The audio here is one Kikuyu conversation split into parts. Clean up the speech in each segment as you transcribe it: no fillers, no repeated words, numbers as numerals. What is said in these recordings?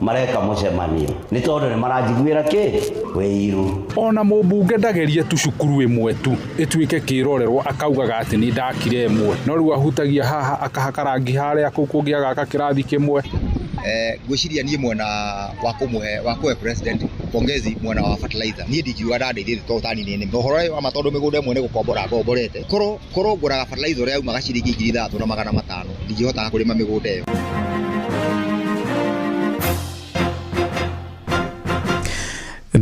Mareka mũcemanio nĩ tondũ nĩ maranjiguĩra kĩ wĩiru. Ona mũmbunge ndagerie tu cukuru ĩmwe tu ĩtuĩke kĩrorerwa, akaugaga atĩ nĩ ndakire ĩmwe, no rĩu ahutagia haha akahaka rangi harĩa, kũu kũngĩ agaka kĩrathi kĩmwe. Ngwĩciria niĩ mwena wa kũmũhe wa kũhe president pongezi mwena wa fertilizer, niĩ ndingiuga ndandeithĩtie tondũ tani nĩ nĩme ũhoro ũyũ wa ma, tondũ mĩgũnda ĩmwe nĩ gũkombora ngomborete. Korwo ngũraga fertilizer ũrĩa yaumaga ciringi 6500, ndingĩhotaga kũrĩma mĩgũnda ĩyo.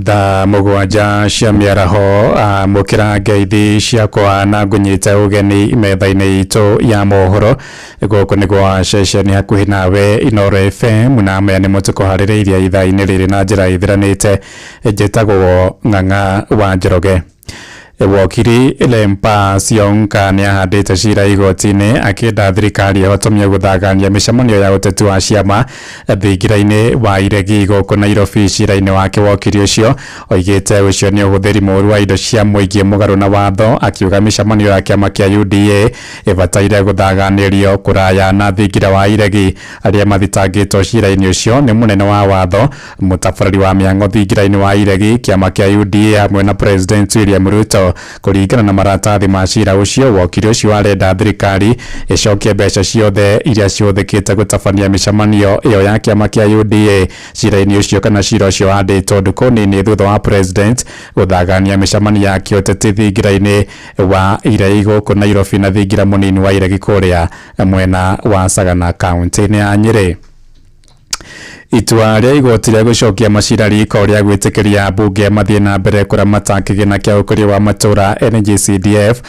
Thaa 7 cia mĩaraho, amũkĩra ngeithi ciakwa na ngũnyite ũgeni metha-inĩ itũ ya mohoro. Gũkũ nĩ gwa ceceni hakuhĩ nawe, Inooro FM, na maya nĩmo tũkũharĩrĩirie ithaa-inĩ rĩrĩ na njĩra ĩthiranĩte. Njĩtagwo Ng'ang'a wa Njoroge. Wokiri Lempa Sionka nĩ ahandĩte cira igoti-inĩ akĩenda thirikari ĩhotomie gũthagania mĩcemanio ya ũteti wa ciama thingira-inĩ wa Iregi gũkũ Nairobi. Cira-inĩ wake, wokiri ũcio oigĩte ũcio nĩ ũhũthĩri mũru wa indo cia mũingĩ mũgarũ na watho, akiuga mĩcemanio ya kĩama kĩa UDA ĩbataire gũthaganĩrio kũraya na thingira wa Iregi. Arĩa mathitangĩtwo cira-inĩ ũcio nĩ mũnene wa watho, mũtabarĩri wa mĩang'o thingira-inĩ wa Iregi, kĩama kĩa UDA hamwe na President William Ruto. Kũringana na maratathi ma cira ũcio, wokiri ũcio arenda thirikari ĩcokie mbeca ciothe iria cihũthĩkĩte gũtabania mĩcemanio ĩyo ya kĩama kĩa UDA. Cira-inĩ ũcio kana cira ũcio wandĩtwo ndukũ nini thutha wa President gũthagania mĩcemanio ya kĩũteti thingira-inĩ wa Iregi gũkũ Nairobi na thingira mũnini wa Iregi kũrĩa mwena wa Sagana, kaunti-inĩ ya Nyĩrĩ. Itua rĩa igoti rĩa gũcokia macira riko rĩa gwĩtĩkĩria ambunge mathiĩ na mbere kũramata kĩgĩna kĩa ũkũria wa matũũra NGCDF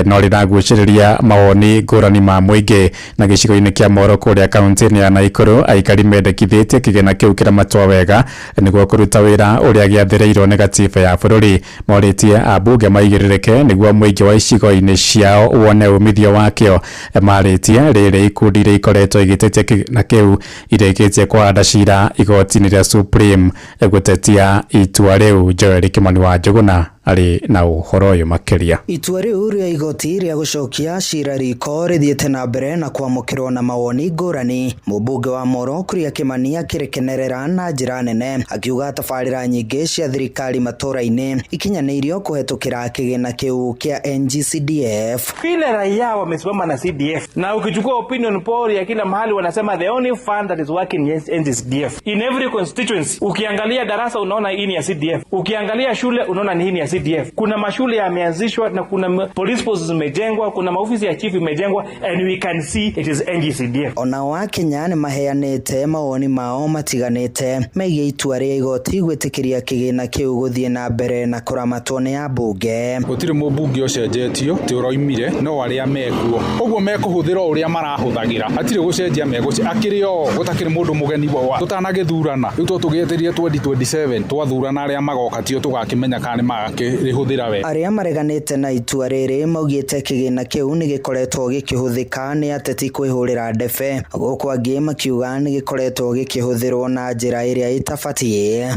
no rĩragucĩrĩria mawoni ngũrani ma mũingĩ. Na gĩcigo-inĩ kĩa Moro kũrĩa kaunti-inĩ ya Naikuru, aikari mendekithĩtie kĩgĩna kĩu kĩramatwo wega nĩguo kũruta wĩra ũrĩa gĩathĩrĩirwo nĩ gatiba ya bũrũri. Morĩtie ambunge maigĩrĩrĩke nĩguo mũingĩ wa icigo-inĩ ciao wone umithio wakĩo. Marĩtie rĩrĩ ikundi iria ikoretwo igĩtetia kĩgĩna kĩu irĩkĩtie kũhanda cira igoti-inĩ rĩa Supreme gũtetia itua rĩu. Joel Kimani wa Njũgũna arĩ na ũhoro ũyũ makĩria. Itua rĩu rĩa igoti rĩa gũcokia cira riko rĩthiĩte na mbere na kwamũkĩrwo na mawoni ngũrani. Mũmbunge wa Moro Kuria Kimani akĩrĩkenerera na njĩra nene, akiuga tabarĩra nyingĩ cia thirikari matũũra-inĩ ikinyanĩirio kũhetũkĩra kĩgĩna kĩu kĩa NGCDF. Vile raia wamesimama na CDF, na ukichukua opinion poll ya kila mahali, wanasema the only fund that is working is NGCDF in every constituency. Ukiangalia darasa unaona hii ni ya CDF, ukiangalia shule unaona ni hii ni ya CDF. Kuna mashule yameanzishwa na kuna police posts zimejengwa, kuna maofisi ya chief imejengwa, and we can see it is NGCDF. Onao Akenya nĩ maheanĩte mawoni mao matiganĩte megiĩ itua rĩa igoti gwĩtĩkĩria kĩgĩna kĩu gũthiĩ na mbere na kũramatwo nĩ ambunge. Gũtirĩ mũmbunge ũcenjetio, ti ũroimire, no arĩa mekuo ũguo mekũhũthĩra o ũrĩa marahũthagĩra, hatirĩ gũcenjia megũce akĩrĩ o gũtakĩrĩ mũndũ mũgeni wa tũtanagĩthurana. Rĩu to tũgĩetereire 2027, twathurana arĩa magoka tio tũgakĩmenya kana nĩ magakĩrĩhũthĩra wega. Arĩa mareganĩte na itua rĩrĩ maugĩte kĩgĩna kĩu nĩ gĩkoretwo gĩkĩhũthĩka nĩ ateti kwĩhũrĩra ndebe, gũkũ angĩ makiuga nĩ gĩkoretwo gĩkĩhũthĩrwo na njĩra ĩrĩa ĩtabatiĩ.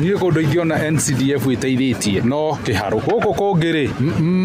Niĩ kũndũ ingĩona NCDF ĩteithĩtie no kĩharũ, gũkũ kũngĩ rĩ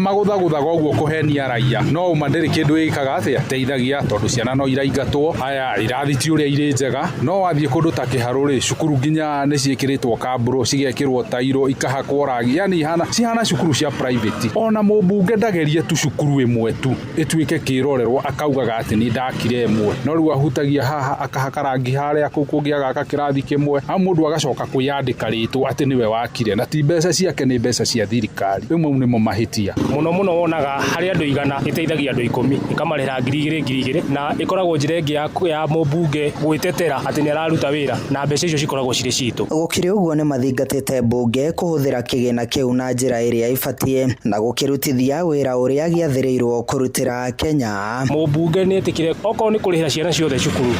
magũthagũthaga ũguo kũhenia raia, no ũma ndĩrĩ kĩndũ ĩkaga atĩa teithagia, tondũ ciana no iraingatwo haya, irathi ti ũrĩa irĩ njega. No wathiĩ kũndũ ta kĩharũ rĩ, cukuru nginya nĩ ciĩkĩrĩtwo kambũrũ, cigekĩrwo tairo, ikahakwo rangi, yani ihana cihana cukuru cia private. Ona mũmbunge ndagerie tu cukuru ĩmwe tu ĩtuĩke kĩrorerwa, akaugaga atĩ nĩ ndakire ĩmwe, no rĩu ahutagia haha akahaka rangi harĩa, kũu kũngĩ agaka kĩrathi kĩmwe, au mũndũ agacoka kwĩyandĩka rĩtwa atĩ nĩwe wakire, na ti mbeca ciake, nĩ mbeca cia thirikari. Rĩu mau nĩmo mahĩtia. Mũno mũno wonaga harĩ andũ 100 ĩteithagia andũ 10, ĩkamarĩhĩra 2000 2000, na ĩkoragwo njĩra ĩngĩ ya mũmbunge gwĩtetera atĩ nĩ araruta wĩra, na mbeca icio cikoragwo cirĩ citũ. Gũkĩrĩ ũguo, nĩ mathingatĩte mbunge kũhũthĩra kĩgĩna kĩu na njĩra ĩrĩa ĩbatiĩ na gũkĩrutithia wĩra ũrĩa gĩathĩrĩirwo kũrutĩra Kenya. Mũmbunge nĩ etĩkĩre okorwo nĩ kũrĩhĩra ciana ciothe cukuru,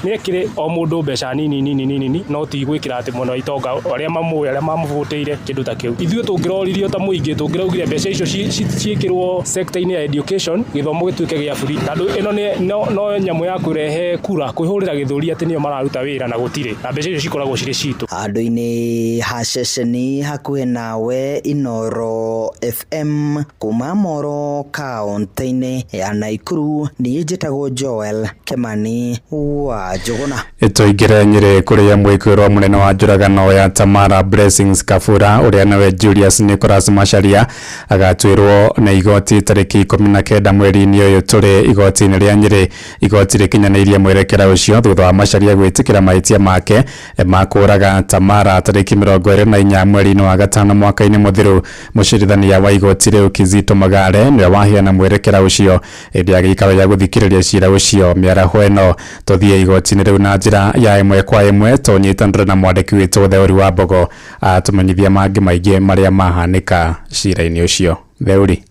nĩekĩre o mũndũ mbeca nini nini nini, no ti gwĩkĩra atĩ mwena wa itonga arĩa mamũĩ, arĩa mamũbũtĩire kĩndũ ta kĩu. Ithuĩ tũngĩroririo ta mũingĩ, tũngĩraugire mbeca icio ciĩkĩrwo sector-inĩ ya education, gĩthomo gĩtuĩke gĩa free, tondũ ĩno nĩ no nyamũ ya kũrehe kura, kwĩhũrĩra gĩthũri atĩ nĩo mararuta wĩra, na gũtirĩ, na mbeca icio cikoragwo cirĩ citũ. Handũ-inĩ ha ceceni hakuhĩ nawe. Njoroge, Inoro FM, kuma Moro kaunti-inĩ ya Naikuru. Niĩ njĩtagwo Joel Kimani wa Njũgũna. Tũingĩre Nyĩrĩ kũrĩa mwĩkwĩrwo mũnene wa njũragano ya Tamara Blessings Kabura ũrĩa nĩwe Julius Nicholas Macharia agatuĩrwo nĩ igoti tarĩki 19 mweri-inĩ ũyũ tũrĩ igoti-inĩ rĩa Nyĩrĩ. Igoti rĩkinyanĩirie mwerekera ũcio thutha wa Macharia gwĩtĩkĩra mahĩtia make ma kũũraga Tamara tarĩki 24 mweri-inĩ wa gatano mwaka-inĩ mũthiru. Mũcirithania wa igoti rĩu Kizito Magare nĩwe waheana mwerekera ũcio hĩndĩ ya gĩikaro gĩa gũthikĩrĩria cira ũcio mĩaraho ĩno. Tũthiĩ igoti-inĩ rĩu na njĩra ya ĩmwe kwa ĩmwe tũnyitanĩre na mwandĩki witũ Theuri wa Mbogo atũmenyithia mangĩ maingĩ marĩa mahanĩka cira-inĩ ũcio. Theuri.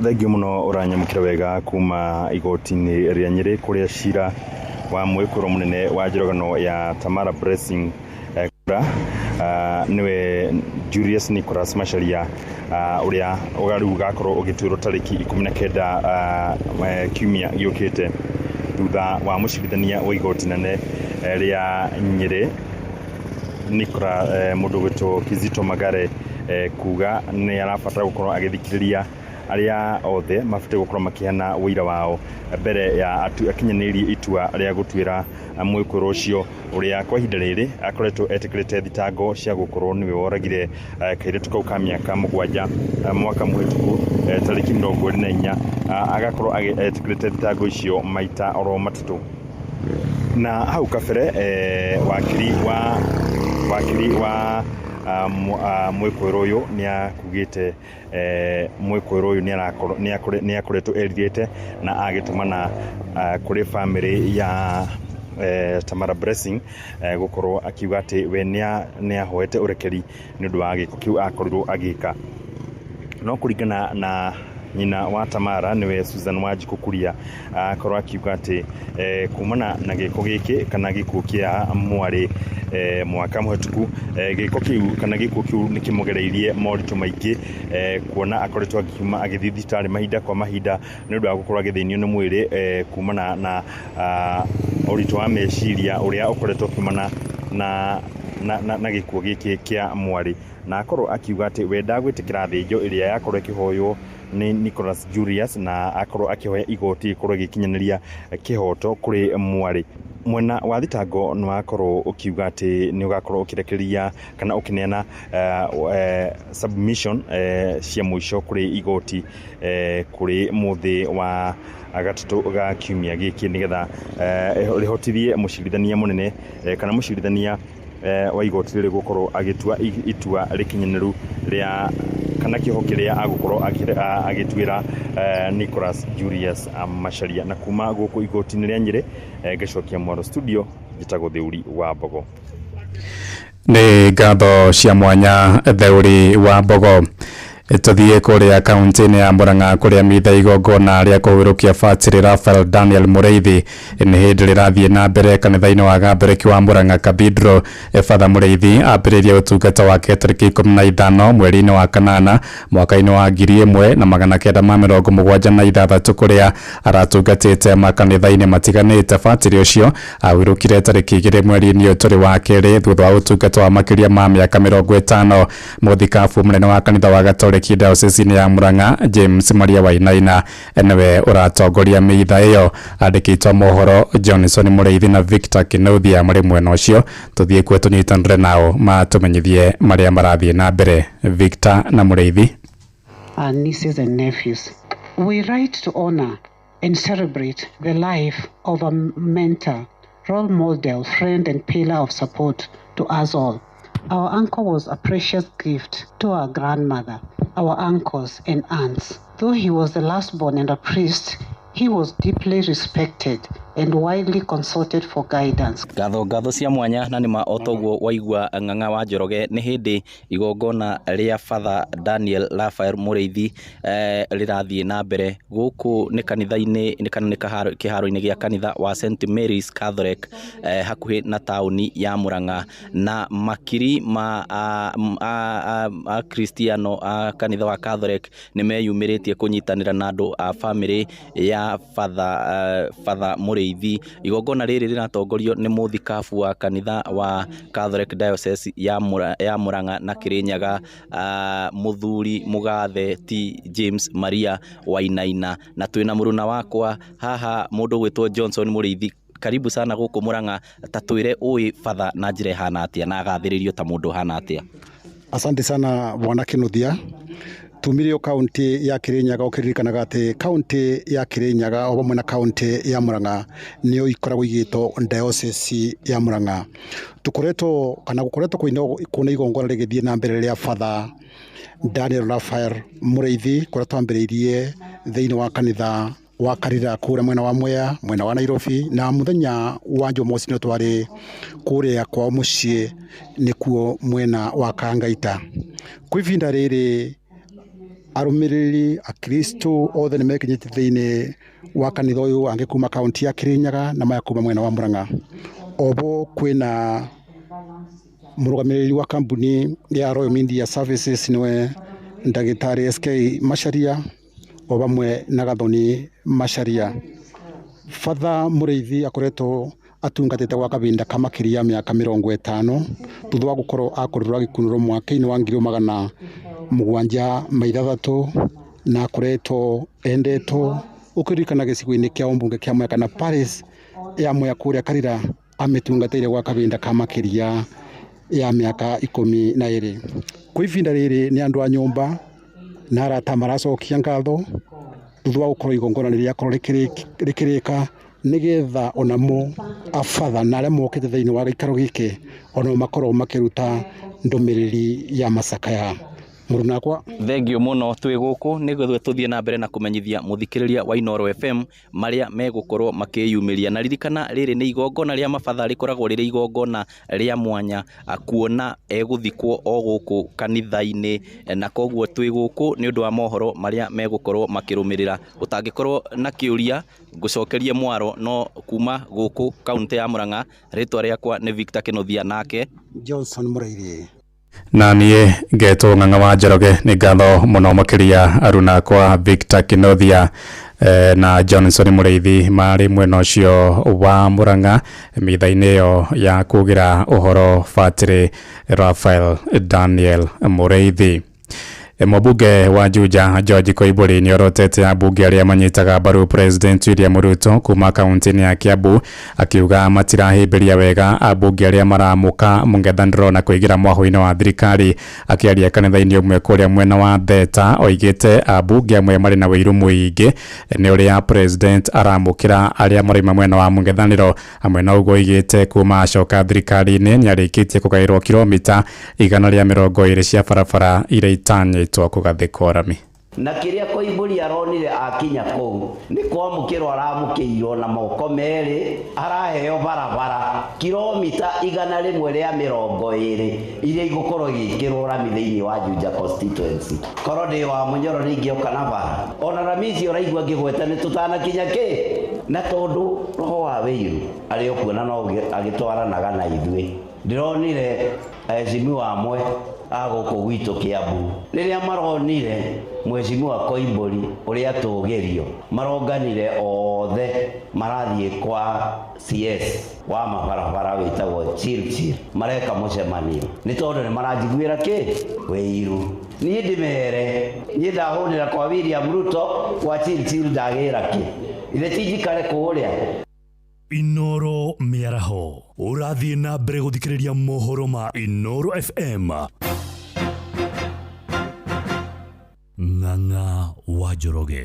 Thengiũ mũno ũranyamũkĩra wega kuma igoti-inĩ rĩa Nyĩrĩ kũrĩa cira wa mwĩkũrwo mũnene wa njũragano ya Tamara Blessing nĩwe Julius Nicholas Macharia ũrĩa rĩu ũgakorwo ũgĩtuĩrwo tarĩki 19 kiumia gĩũkĩte thutha wa mũcirithania wa igoti nene rĩa Nyĩrĩ Nicola mũndũ ũgwĩtwo Kizito Magare kuga nĩ arabatara gũkorwo agĩthikĩrĩria arĩa othe mabatiĩ gũkorwo makĩheana ũira wao mbere ya akinyanĩirie itua rĩa gũtuĩra mwĩkũĩrwo ũcio ũrĩa kwa ihinda rĩrĩ akoretwo etĩkĩrĩte thitango cia gũkorwo nĩwe woragire kairĩtu kau ka mĩaka 7 mwaka mũhĩtũku tarĩki 24, agakorwo etĩkĩrĩte thitango icio maita oro matatũ. Na hau kabere wakiri wa mwĩkũĩrwo ũyũ nĩ akugĩte mwĩkũĩrwo ũyũ nĩ akoretwo erirĩte na agĩtũmana kũrĩ bamĩrĩ ya Tamara Blessing gũkorwo akiuga atĩ we nĩ ahoete ũrekeri nĩ ũndũ wa gĩko kĩu akorirwo agĩka. No kũringana na nyina wa Tamara nĩwe Susan Wanjikũ Kuria akorwo akiuga atĩ kumana na gĩko gĩkĩ kana gĩkuũ kĩa mwarĩ mwaka mũhĩtũku, gĩko kĩu kana gĩkuũ kĩu nĩ kĩmũgereirie moritũ maingĩ, kuona akoretwo akiuma agĩthiĩ thibitarĩ mahinda kwa mahinda nĩ ũndũ wa gũkorwo agĩthĩnio nĩ mwĩrĩ kumana na ũritũ wa meciria ũrĩa ũkoretwo ũkiumana na gĩkuũ gĩkĩ kĩa mwarĩ, na akorwo akiuga atĩ we ndagwĩtĩkĩra thĩnjo ĩrĩa yakorwo ĩkĩhoywo nĩ Nicholas Julius, na akorwo akĩhoya igoti ĩkorwo ĩgĩkinyanĩria kĩhoto kũrĩ mwarĩ. Mwena wa thitango nĩ wakorwo ũkiuga atĩ nĩ ũgakorwo ũkĩrekereria kana ũkĩneana submission cia mũico kũrĩ igoti kũrĩ mũthĩ wa gatatũ ga kiumia gĩkĩ nĩgetha rĩhotithie mũcirithania mũnene kana mũcirithania wa igoti rĩrĩ gũkorwo agĩtua itua rĩkinyanĩru rĩa kana kĩoho kĩrĩa agũkorwo agĩtuĩra Nicholas Julius Macharia. Na kuma gũkũ igoti-inĩ rĩa Nyĩrĩ ngacokia mwaro studio, njĩtagwo Theuri wa Mbogo. Nĩ ngatho cia mwanya Theuri wa Mbogo. Tũthiĩ kũrĩa kaunti-inĩ ya Murang'a kũrĩa mitha igongona rĩa kũhurũkia Fatiri Raphael Daniel Mũrĩithi nĩ hĩndĩ rĩrathiĩ na mbere kanitha-inĩ wa Gathoreki wa Murang'a Cathedral. Father Mũrĩithi ambĩrĩirie ũtungata wake tarĩki 15 mweri-inĩ wa kanana mwaka-inĩ wa 1976 kũrĩa aratungatĩte makanitha-inĩ matiganĩte. Fatiri ũcio ahurũkire tarĩki 2 mweri-inĩ ũyũ tũrĩ wa kerĩ thutha wa ũtungata wa makĩria ma mĩaka 50. Mũthikabu mũnene wa kanitha wa Gatoreki diocese ya Murang'a James Maria Wainaina nĩwe ũratongoria mĩitha ĩyo. Andĩkĩtwo mohoro Johnson Mũrĩithi na Victor Kinuthia marĩ mwena ũcio. Tũthiĩ kuo tũnyitanĩre nao matũmenyithie marĩa marathiĩ na mbere. Victor na Mũrĩithi. Our nieces and nephews. We write to honor and celebrate the life of a mentor, role model, friend, and pillar of support to us all. Our uncle was a precious gift to our grandmother, our uncles and aunts. Though he was the last born and a priest, he was deeply respected and widely consulted for guidance. Ngatho cia mwanya na nĩma o toguo waigua Ng'ang'a wa Njoroge nĩ hĩndĩ igongona rĩa Father Daniel Raphael Mũrĩithi rĩrathiĩ na mbere gũkũ nĩ kanitha-inĩ kana nĩ kĩharo-inĩ gĩa kanitha wa St Mary's Catholic hakuhĩ na taũni ya Murang'a, na makiri ma Akristiano a kanitha wa Catholic nĩ meyumĩrĩtie kũnyitanĩra na andũ a bamĩrĩ ya ya Father Mũrĩithi. Igongona rĩrĩ rĩratongorio nĩ mũthikabu wa kanitha wa Catholic Diocese ya Murang'a na Kirinyaga, mũthuri mũgathe T James Maria Wainaina, na twĩna mũruna wakwa haha mũndũ ũgwĩtwo Johnson Mũrĩithi. Karibu sana gũkũ Murang'a, ta twĩre ũĩ Father na njĩra ĩhana atĩa na agathĩrĩrio ta mũndũ ũhana atĩa. Asante sana bwana Kinuthia. Tumire kaunti ya Kirinyaga ukiririkanaga ati kaunti ya Kirinyaga o hamwe na kaunti ya Murang'a niyo ikoragwo igitwo diocese ya Murang'a. Tukoretwo kana gukoretwo kwina igongona rigithie na mbere ria Father Daniel Raphael Mũrĩithi kuria twambĩrĩirie thĩinĩ wa kanitha wa Karira kũrĩa mwena wa Mwea, mwena wa Nairobi, na muthenya wa Jumamosi nĩ twarĩ kũrĩa kwao mũciĩ nĩkuo mwena wa Kangaita. Kwa ihinda rĩrĩ arũmĩrĩri akristo othe nĩ mekinyĩte thĩinĩ wa kanitha ũyũ, angĩ kuma kaunti ya Kirinyaga na maya kuma mwena wa Murang'a. Obo kwĩna mũrũgamĩrĩri wa kambuni ya Royal Media Services niwe ndagĩtarĩ SK Macharia o hamwe na Gathoni Macharia. Father Mũrĩithi akoretwo atungatĩte gwa kahinda ka makĩria ya mĩaka 50 thutha wa gũkorwo akorirwo agĩkunũrwo mwaka-inĩ wa 1976 na akoretwo endetwo ũkĩririkana gĩcigo-inĩ kĩa ũmbunge kĩa Mwea kana Paris ya Mwea kũrĩa Karira amĩtungatĩire gwa kahinda ka makĩria ya mĩaka 12. Kwa ihinda rĩrĩ nĩ andũ a nyũmba na arata maracokia ngatho thutha wa gũkorwo igongona rĩrĩa rĩkĩrĩka nĩgetha onamo abatha na arĩa mokĩte thĩinĩ wa gĩikaro gĩkĩ onao makorwo makĩruta ndũmĩrĩri ya macakaya. Mũrunakwa Thengio mũno. Twĩ gũkũ nĩguo tũthiĩ na mbere na kũmenyithia mũthikĩrĩria wa Inooro FM marĩa megũkorwo makĩyumĩria. Na ririkana rĩrĩ nĩ igongona rĩa mabatha rĩkoragwo rĩrĩ igongona rĩa mwanya kuona egũthikwo o gũkũ kanitha-inĩ, na koguo twĩ gũkũ nĩ ũndũ wa mohoro marĩa megũkorwo makĩrũmĩrĩra. Ũtangĩkorwo na kĩũria ngũcokerie mwaro, no kuma gũkũ kaunti ya Murang'a rĩtwa rĩakwa nĩ Victor Kinuthia nake Johnson Mũrĩithi. Na niĩ ngetwo Ng'ang'a wa Njoroge. Nĩ ngatho mũno makĩria aruna kwa Victor Kinuthia na Johnson Mũrĩithi marĩ mwena ũcio wa Murang'a mitha-inĩ ĩyo ya kugĩra ũhoro Fatiri Raphael Daniel Mũrĩithi. Mũmbunge wa Juja George Koimburi nĩ orotete ambunge arĩa manyitaga mbaru President William Ruto kuma kaunti-inĩ ya Kiambu akiuga matirahĩmbĩria wega ambunge arĩa maramũka mũng'ethanĩro na kũingĩra mwahũ-inĩ wa thirikari. Akĩaria kanitha-inĩ ũmwe kũrĩa mwena wa Theta oigĩte ambunge amwe marĩ na ũiru mũingĩ nĩ ũrĩa President aramũkĩra arĩa marauma mwena wa mũng'ethanĩro. Hamwe na ũguo oigĩte kuma acoka thirikari-inĩ nĩarĩkĩtie kũgaĩrwo kilomita 120 cia barabara iria itanyĩtwo kũgathĩkwo rami. Na kĩrĩa Koimburi aronire akinya kũu nĩ kwamũkĩrwo aramũkĩirwo na moko merĩ, araheo barabara kilomita 120 iria igũkorwo igĩkĩrwo rami thĩinĩ wa Juja constituency. Korwo ndĩ wa Mũnyoro nĩingĩoka na bara ona rami icio ũraigua ngĩgweta nĩ tũtanakinya kĩ, na tondũ roho wa wĩiru arĩ o kuona no agĩtwaranaga na ithuĩ. Ndĩronire aheshimiwa amwe a gũkũ gwitũ Kiambu rĩrĩa maronire mheshimiwa Koimburi ũrĩa tũgĩrio maronganire othe marathiĩ kwa CS wa mabarabara wĩtagwo Chirchir mareka mũcemanio nĩ tondũ nĩ maranjiguĩra kĩ wĩiru. Niĩ ndĩmere niĩ ndahũnĩra kwa William Ruto kwa Chirchir ndagĩra kĩ ithe ti njikare kũrĩa. Inooro mĩaraho ũrathiĩ na mbere gũthikĩrĩria mohoro ma Inooro FM. Ng'ang'a wa Njoroge.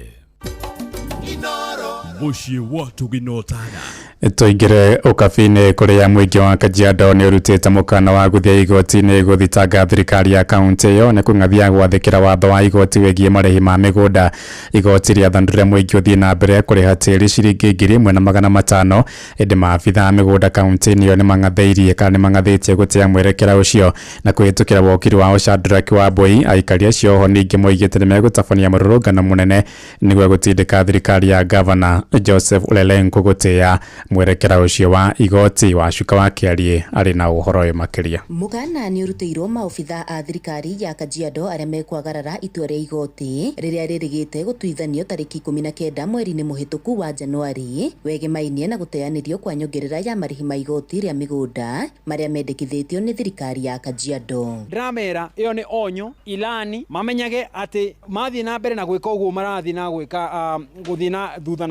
Mũciĩ wa Tũginotana. Tũingĩre ũkabi-inĩ kũrĩa mũingĩ wa Kajiado nĩ ũrutĩte mũkana wa gũthiĩ igoti-inĩ gũthitanga thirikari ya kaunti ĩyo nĩ kũng'athia gwathĩkĩra watho wa igoti wĩgiĩ marĩhi ma mĩgũnda. Igoti rĩathanire mũingĩ ũthiĩ na mbere kũrĩha tĩri ciringi 1500 ĩndĩ maabitha a mĩgũnda kaunti-inĩ ĩyo nĩmang'athĩirie kana nĩmang'athĩtie gũtĩa mwerekera ũcio na kũhĩtũkĩra wokiri wao Shadrack Wambui. Aikari acio oho ningĩ moigĩte nĩmegũtabania mũrũrũngano mũnene nĩguo gũtindĩka thirikari ya gavana Joseph Ole Lenku gũtĩa Mwerekera ũcio wa igoti wa Cuka wa Kĩariĩ arĩ na ũhoro ũyũ makĩria. Mũkana nĩ ũrutĩirwo maobitha a thirikari ya Kajiado arĩa mekwagarara itua rĩa igoti rĩrĩa rĩrĩgĩte gũtuithanio tarĩki 19 mweri-inĩ mũhĩtũku wa Januari, wegemainie na gũteanĩrio kwa nyongerera ya marĩhi ma igoti rĩa mĩgũnda marĩa mendekithĩtio nĩ thirikari ya Kajiado. Ndĩramera ĩyo nĩ onyo ilani, mamenyage atĩ mathiĩ na mbere na gwĩka ũguo marathiĩ na gwĩka gũthiĩ na thutha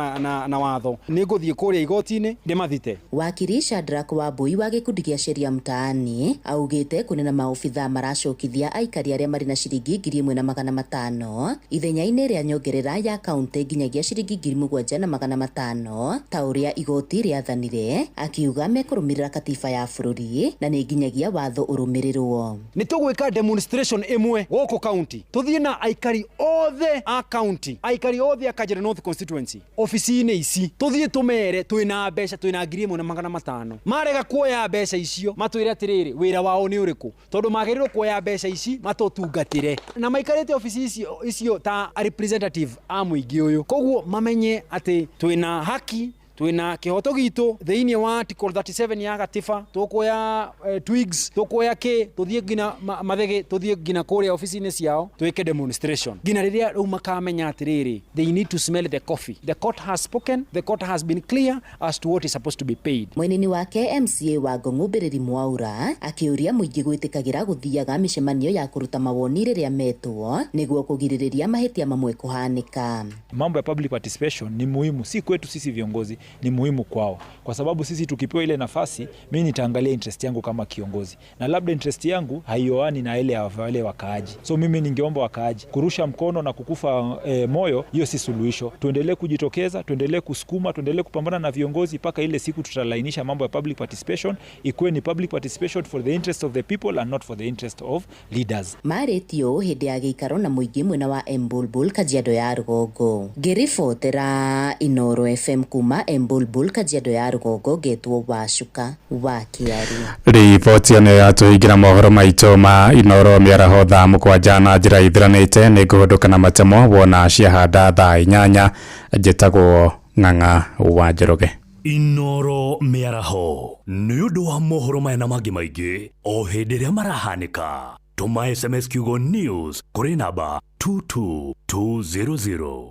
na watho, nĩ ngũthiĩ kũrĩa igoti-inĩ ndĩmathite. Wakiri Shadrack Wambui wa gĩkundi gĩa Sheria Mtaani augĩte kũrĩ na maobitha maracokithia aikari arĩa marĩ na ciringi 1500 ithenya-inĩ rĩa nyongerera ya kaunti nginyagia ciringi 7500 ta ũrĩa igoti rĩathanire, akiuga mekũrũmĩrĩra katiba ya bũrũri na nĩ nginyagia watho ũrũmĩrĩrwo. Nĩ tũgwĩka demonstration ĩmwe gũkũ kaunti, tũthiĩ na aikari othe a kaunti, aikari othe a Kajiado North constituency ofici-inĩ ici, tũthiĩ tũmere twĩna mbeca, twĩna 1500. Marega kuoya mbeca icio matwĩre atĩrĩrĩ, wĩra wao nĩ ũrĩkũ, tondũ magĩrĩirwo kuoya mbeca ici matũtungatĩre na maikarĩte ofici icio ta representative a mũingĩ ũyũ. Koguo mamenye atĩ twĩna haki, twĩna kĩhoto gitũ thĩinĩ wa article 37 ya gatiba, tũkuoya twigs, tũkuoya kĩ, tũthiĩ nginya mathege, tũthiĩ nginya kũrĩa ofici-inĩ ciao twĩke demonstration nginya rĩrĩa rĩu makamenya atĩrĩrĩ, they need to smell the coffee. The court has spoken, the court has been clear as to what is supposed to be paid. Mwenini wake MCA wa Ngong'u Mbĩrĩri Mwaura akĩũria mũingĩ gwĩtĩkagĩra gũthiaga mĩcemanio ya kũruta mawoni rĩrĩa metwo nĩguo kũgirĩrĩria mahĩtia mamwe kũhanĩka. Mambo ya public participation ni muhimu, si kwetu sisi viongozi, ni muhimu kwao, kwa sababu sisi tukipewa ile nafasi, mimi nitaangalia interest yangu kama kiongozi, na labda interest yangu haioani na ile ya wale wakaaji. So mimi ningeomba wakaaji kurusha mkono na kukufa moyo, hiyo si suluhisho. Tuendelee kujitokeza, tuendelee kusukuma, tuendelee kupambana na viongozi mpaka ile siku tutalainisha mambo ya public participation ikuwe ni public participation for the interest of the people and not for the interest of leaders. Marĩtio hĩndĩ ya gĩikaro na mũingĩ mwena wa Embulbul Kajiado ya Rũgongo. Ngĩribotera Inoro FM kuma Embulbul Kajiado ya Rũgongo, ngetwo Wacuka wa Kĩari. Riboti ĩno yatũhingĩra mohoro maitũ ma Inoro mĩaraho thaa 7 na njĩra ithiranĩte. Nĩ ngũhũndũka na matemo wona ciahanda thaa 8. Njĩtagwo Ng'ang'a wa Njoroge. Inoro mĩaraho nĩ ũndũ wa mohoro maya na mangĩ maingĩ o hĩndĩ ĩrĩa marahanĩka. Tũma SMS kiugo news kũrĩ namba 22200.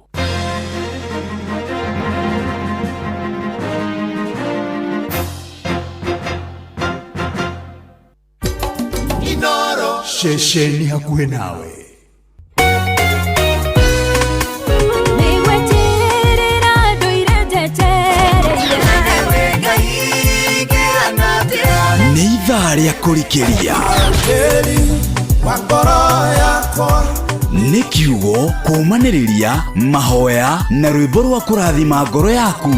Inoro ceceni hakuhĩ nawe. Nĩ ithaa rĩa kũrikĩria, nĩ kiugo kũũmanĩrĩria, mahoya na rwĩmbo rwa kũrathima ngoro yaku.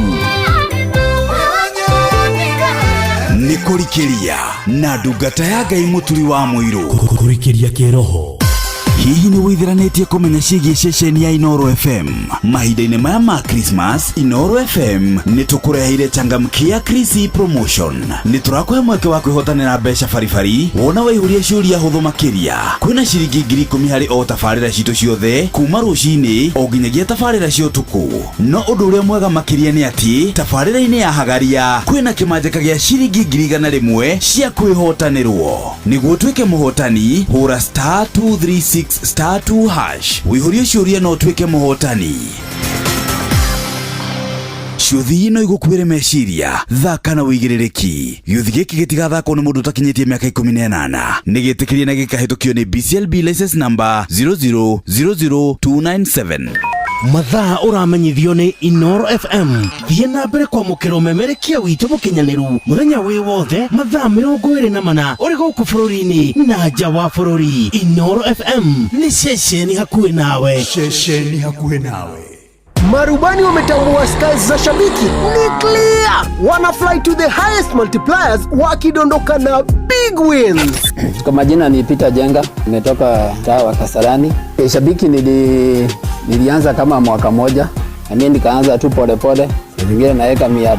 Nĩ kũrikĩria na ndungata ya Ngai Mũturi wa Mũirũ. Kũrikĩria kĩroho. Hihi nĩ wĩthiranĩtie kũmenya ciĩgiĩ ceceni ya Inoro FM? Mahinda-inĩ maya ma Christmas, Inoro FM nĩ tũkũreheire changamkia Krisi promotion. Nĩ tũrakũhe mweke wa kwĩhotanĩra mbeca baribari wona waihũria ciũria hũthũ makĩria. Kwĩna ciringi 10,000 harĩ o tabarĩra citũ ciothe kuma rũcinĩ o nginyagia tabarĩra cia ũtukũ. No ũndũ ũrĩa mwega makĩria nĩ atĩ tabarĩra-inĩ ya Hagaria kwĩna kĩmanjĩka gĩa ciringi 100,000 cia kwĩhotanĩrwo. Nĩguo ũtuĩke mũhotani, hũra *236 *2# wĩihũrie ciũria na ũtuĩke mũhotani. Ciũthi no igũkuĩre meciria, thaka na wĩigĩrĩrĩki. Gĩũthi gĩkĩ gĩtigathakwo nĩ mũndũ ũtakinyĩtie mĩaka 18. Nĩ gĩtĩkĩrie na gĩkahĩtũkio nĩ BCLB license number 0000297. Mathaa ũramenyithio nĩ Inoro FM. Thiĩ na mbere kwamũkĩra ũmemerekia witũ mũkinyanĩru mũthenya wĩ wothe mathaa 24 ũrĩ gũkũ bũrũri-inĩ na nja wa bũrũri. Inoro FM nĩ ceceni hakuhĩ nawe. Ceceni hakuhĩ nawe. Marubani wametambua skies za shabiki ni clear, wana fly to the highest multipliers wakidondoka na big wins. Kwa majina ni Peter Jenga, nimetoka mtaa wa Kasarani. Shabiki nilianza kama mwaka moja, na mimi nikaanza tu pole pole. Zingine naweka 300,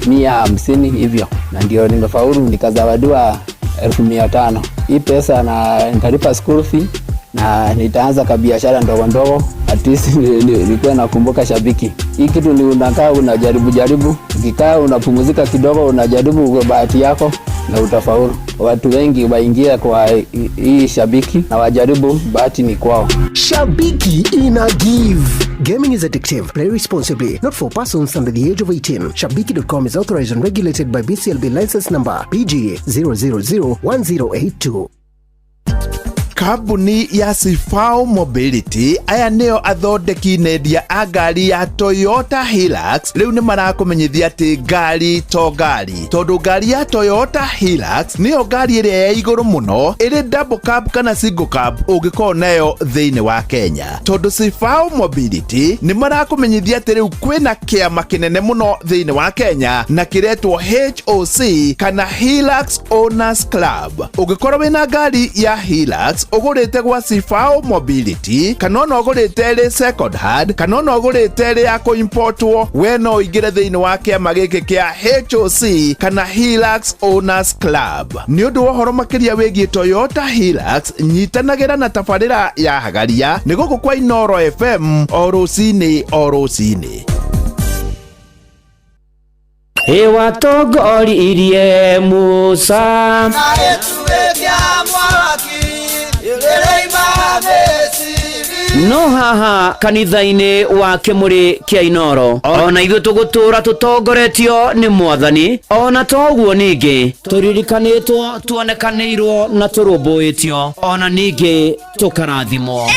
150 hivyo, na ndio nimefaulu nikazawadiwa 500,000. Hii pesa na nitalipa school fee na nitaanza kabiashara ndogo ndogo. At At least nilikuwa nakumbuka Shabiki. Hii kitu ni unakaa unajaribu jaribu, ukikaa unapumzika kidogo, unajaribu kwa bahati yako na utafaulu. Watu wengi waingia kwa hii Shabiki na wajaribu, bahati ni kwao. Shabiki ina give. Gaming is addictive. Play responsibly. Not for persons under the age of 18. Shabiki.com is authorized and regulated by BCLB license number PG 0001082. Kambuni ya Sifao Mobility, aya nĩo athondeki nendia a ngari ya Toyota Hilux, rĩu nĩ marakũmenyithia atĩ ngari to ngari, tondũ ngari ya Toyota Hilux nĩyo ngari ĩrĩa ya igũrũ mũno ĩrĩ double cab kana single cab ũngĩkorwo nayo thĩinĩ wa Kenya, tondũ Sifao Mobility nĩ marakũmenyithia atĩ rĩu kwĩna kĩama kĩnene mũno thĩinĩ wa Kenya na kĩretwo HOC kana Hilux Owners Club. Ũngĩkorwo wĩna ngari ya Hilux ũgũrĩte gwa Sifao Mobility, kana ona ũgũrĩte ĩrĩ second hand, kana ona ũgũrĩte ĩrĩ ya kũimportwo, we no ũingĩre thĩinĩ wa kĩama gĩkĩ kĩa HOC kana Hilux Owners Club. Nĩ ũndũ wa ũhoro makĩria wĩgiĩ Toyota Hilux, nyitanagĩra na tabarĩra ya Hagaria nĩ gũkũ kwa Inoro FM o rũcinĩ o rũcinĩ. Ĩwatongoririe Musa. No haha kanitha-inĩ wa Kĩmũrĩ kĩa Inoro, ona ithuĩ tũgũtũra tũtongoretio nĩ Mwathani. Ona toguo ningĩ tũririkanĩtwo, tuonekanĩirwo na tũrũmbũĩtio, ona ningĩ tũkarathimwo.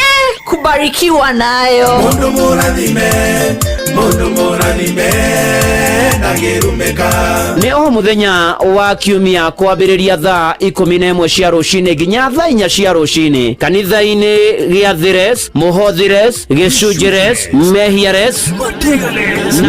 Kubarikiwa nayo. Mundu mũrathime, mundu mũrathime, ndangĩrumĩka. Nĩ o mũthenya wa kiumia kwambĩrĩria thaa 11 cia rũcinĩ nginya thaa 4 cia rũcinĩ, kanitha-inĩ gĩa Thires, Mũhothires, Gĩcunjĩres, Mehiares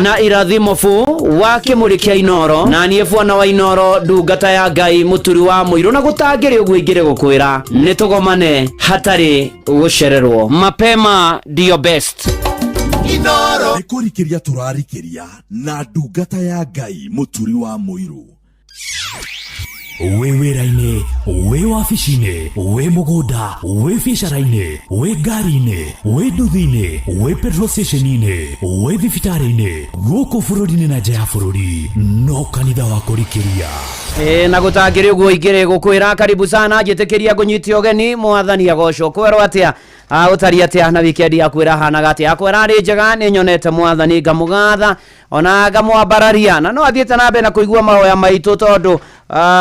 na Irathimo bu wa Kĩmũrĩ kĩa Inoro, na niĩ bwana wa Inoro, ndungata ya Ngai, mũturi wa mũirũ, na gũtangĩrĩ ũguo ingĩrĩ gũkwĩra nĩ tũgomane hatarĩ gũcererwo. Mapema ndio best. Inoro. Nĩ kũrikĩria tũrarikĩria na ndungata ya Ngai mũturi wa mũirũ. Wĩ wĩra-inĩ, wĩ wabici-inĩ, wĩ mũgũnda, wĩ biacara-inĩ, wĩ ngari-inĩ, wĩ nduthi-inĩ, wĩ petrol station-inĩ, wĩ thibitarĩ-inĩ, gũkũ bũrũri-inĩ na nja ya bũrũri, no kanitha wa kũrikĩria. Ĩ na gũtangĩrĩ ũguo ingĩrĩ gũkwĩra karibu sana, njĩtĩkĩria ngũnyite ũgeni. Mwathani agocwo. Kwerwo atĩa? Ũtari atĩa na weekend yaku ĩrahanaga atĩa? Yakwa ĩrarĩ njega, nĩ nyonete Mwathani, ngamũgatha ona ngamwambararia, na no athiĩte na mbere na kũigua mahoya maitũ, tondũ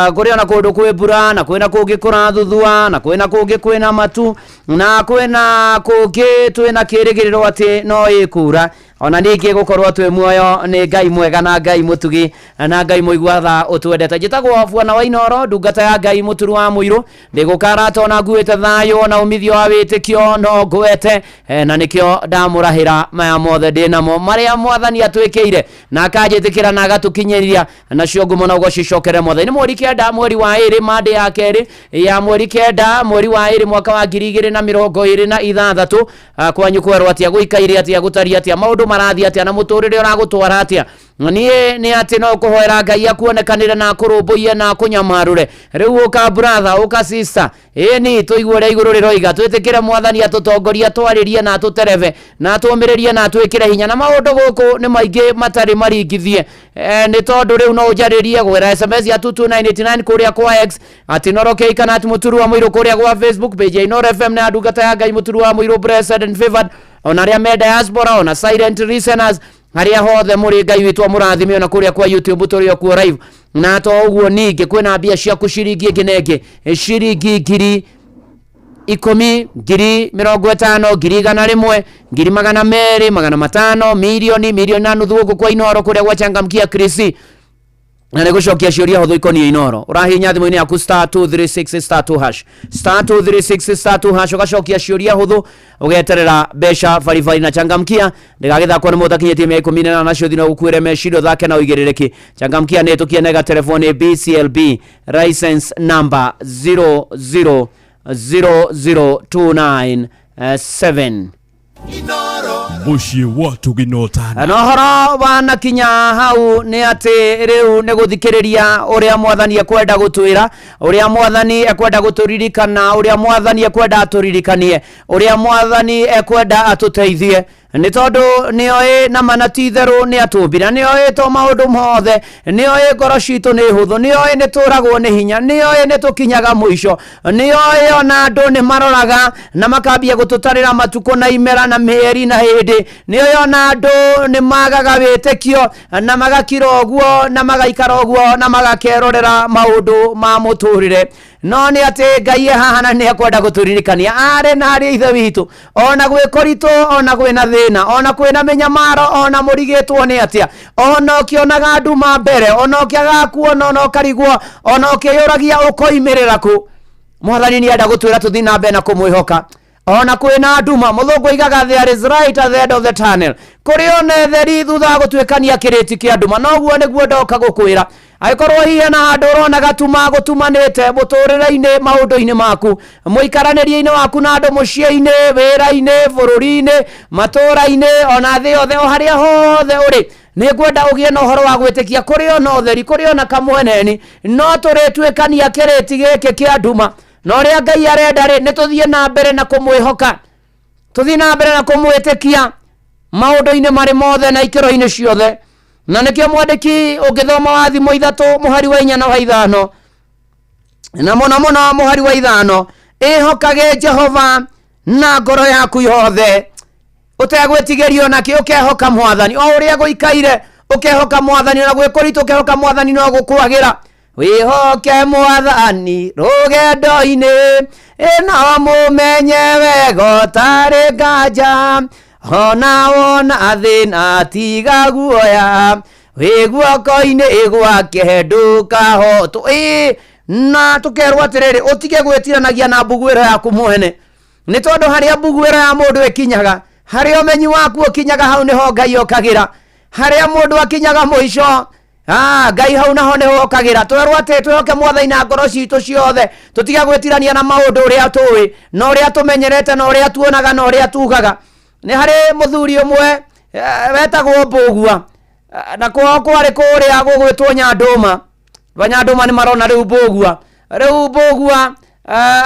kũrĩ ona kũndũ kwĩ mbura, na kwĩna kũngĩ kũrathuthua, na kwĩna kũngĩ kwĩna matu, na kwĩna kũngĩ twĩna kĩrĩgĩrĩro atĩ no ĩkura. Ona ningĩ gũkorwo twĩ muoyo nĩ Ngai mwega na Ngai mũtugi na Ngai mũigua tha ũtwendete. Njĩtagwo bwana wa Inoro, ndungata ya Ngai, mũturu wa mũirũ, ndĩgũkarata ona nguĩte thayũ na umithio wa wĩtĩkio no ngwete, na nĩkĩo ndamũrahĩra maya mothe ndĩnamo marĩa Mwathani atwĩkĩire na akanjĩtĩkĩra na agatũkinyĩria, nacio ngumo na ũgocicokere Mwathani. Nĩ mweri 9 mweri wa 2, Monday ya kerĩ ya mweri 9 mweri wa 2 mwaka wa 2026. Kwanyu kwerwo atĩa? Gũikaire atĩa? Gũtariĩ atĩa? Maũndũ marathiĩ atĩa? Na mũtũrĩre ũragũtwara atĩa? Niĩ nĩ atĩ no kũhoera Ngai akuonekanĩre na akũrũmbũiye na akũnyamarũre. Rĩu ũka brother, ũka sister, ĩni tũigue ũrĩa igũrũ rĩroiga, twĩtĩkĩre Mwathani atũtongorie, atwarĩrie na atũterebe na atũmĩrĩrie na atwĩkĩre hinya. Na maũndũ gũkũ nĩ maingĩ matarĩ maringithie, nĩ tondũ rĩu no ũnjarĩrie gwĩra SMS ya 22989 kũrĩa kwa X ati Inoro K kana ati mũturu wa mũirũ kũrĩa gwa Facebook page ya Inoro FM na ndungata ya Ngai mũturu wa mũirũ, blessed and favored, ona arĩa me diaspora, ona silent listeners, harĩa hothe mũrĩ, Ngai witũ amũrathime. Ona kũrĩa kwa YouTube tũrĩ o kuo live. Na to ũguo ningĩ kwĩna mbia ciaku ciringi ĩngĩ na ĩngĩ, ciringi 10,000, 50,000, 100,000, 200,000, 500, milioni, milioni na nuthu gũkũ kwa Inoro kũrĩa gwa Changamkia Krisi. Na nĩ gũcokia ciũria hũthũ ikoniĩ Inoro. Ũrahihinya thimũ-inĩ yaku star 236 star 2 hash, star 236 star 2 hash, ũgacokia ciũria hũthũ, ũgeterera mbeca baribari. Na Changamkia ndĩgagĩthakwo nĩ mũndũ ũtakinyĩtie mĩaka 18, nacio thina ũkuĩre meciria, ũthake na ũigĩrĩrĩki. Changamkia nĩ ĩtũkie nega telefoni BCLB license number 0000297. Inoro. Mũciĩ wa Tũgĩ na Na ũhoro wanakinya hau nĩ atĩ rĩu nĩ gũthikĩrĩria ũrĩa mwathani ekwenda gũtwĩra, ũrĩa mwathani ekwenda gũtũririkana, ũrĩa mwathani ekwenda atũririkanie, ũrĩa mwathani ekwenda atũteithie. Nĩ tondũ nĩoĩ na mana ti itherũ nĩ atũmbire, nĩoĩ to maũndũ mothe, nĩoĩ ngoro citũ nĩ hũthũ, nĩoĩ nĩ tũragwo nĩ hinya, nĩoĩ nĩ tũkinyaga mũico, nĩoĩ ona andũ nĩ maroraga na makambia gũtũtarĩra matukũ na imera na mĩeri na hĩndĩ, nĩoĩ ona andũ nĩ magaga wĩtĩkio na magakira ũguo na magaikara ũguo na magakerorera maũndũ ma mũtũrĩre. No nĩ atĩ Ngai e haha na nĩ ekwenda gũtũririkania arĩ na arĩ ithe witũ, ona gwĩ kũritũ, ona kwĩna thĩna, ona kwĩna mĩnyamaro, ona mũrigĩtwo nĩ atĩa, ona ũkĩonaga nduma mbere, ona ũkĩagaga kuona, ona ũkarigwo, ona ũkĩyũragia ũkoimĩrĩra kũ, mwathani nĩ enda gũtwĩra tũthiĩ na mbere na kũmwĩhoka. Ona kwĩna nduma, mũthũngũ aigaga there is light at the end of the tunnel, kũrĩ ona etheri thutha wa gũtuĩkania kĩrĩti kĩa nduma. Noguo nĩguo ndoka gũkwĩra, angĩkorwo hihi hena handũ ũrona gatuma gũtumanĩte mũtũrĩre-inĩ, maũndũ-inĩ maku, mũikaranĩrie-inĩ waku na andũ, mũciĩ-inĩ, wĩra-inĩ, bũrũri-inĩ, matũũra-inĩ, ona thĩ yothe, o harĩa hothe ũrĩ, nĩ ngwenda ũgĩe na ũhoro wa gwĩtĩkia kũrĩ ona ũtheri, kũrĩ ona kamweneni, no tũrĩtuĩkania kĩrĩti gĩkĩ kĩa nduma. Na ũrĩa Ngai arenda rĩ, nĩ tũthiĩ na mbere na kũmwĩhoka, tũthiĩ na mbere na kũmwĩtĩkia maũndũ-inĩ marĩ mothe na ikĩro-inĩ ciothe. Na nĩkĩo mwandĩki ũngĩthoma wa Thimo 3 mũhari wa 4 na wa 5, na mũno mũno mũhari wa 5, ĩhokage Jehova na ngoro yaku yothe, ũtegwĩtigĩrio nakĩ, ũkehoka mwathani o ũrĩa gũikaire, ũkehoka mwathani ona gwĩ kũritũ, ũkehoka mwathani no gũkwagĩra. Wĩhoke mwathani rũgendo-inĩ, ĩno mũmenye wega ũtarĩ nganja, ona wona thĩna tiga guoya, wĩ guoko-inĩ gwake ndũkahotwo. Ĩĩ, na tũkerwo atĩrĩrĩ, ũtige gwĩtiranagia na mbuguĩro yaku mwene, nĩ tondũ harĩa mbuguĩro ya mũndũ ĩkinyaga, harĩa ũmenyi waku ũkinyaga, hau nĩho Ngai okagĩra. Harĩa mũndũ akinyaga mũico, Ngai hau naho nĩho okagĩra. Twerwo atĩ twĩhoke mwathani na ngoro citũ ciothe, tũtige gwĩtirania na maũndũ ũrĩa tũĩ, na ũrĩa tũmenyerete, na ũrĩa tuonaga, na ũrĩa tugaga. Nĩ harĩ mũthuri ũmwe wetagwo Mbũgua, na kwao kwarĩ kũrĩa gũgwĩtwo Nyandũma. Banyandũma nĩ marona rĩu Mbũgua. Rĩu Mbũgua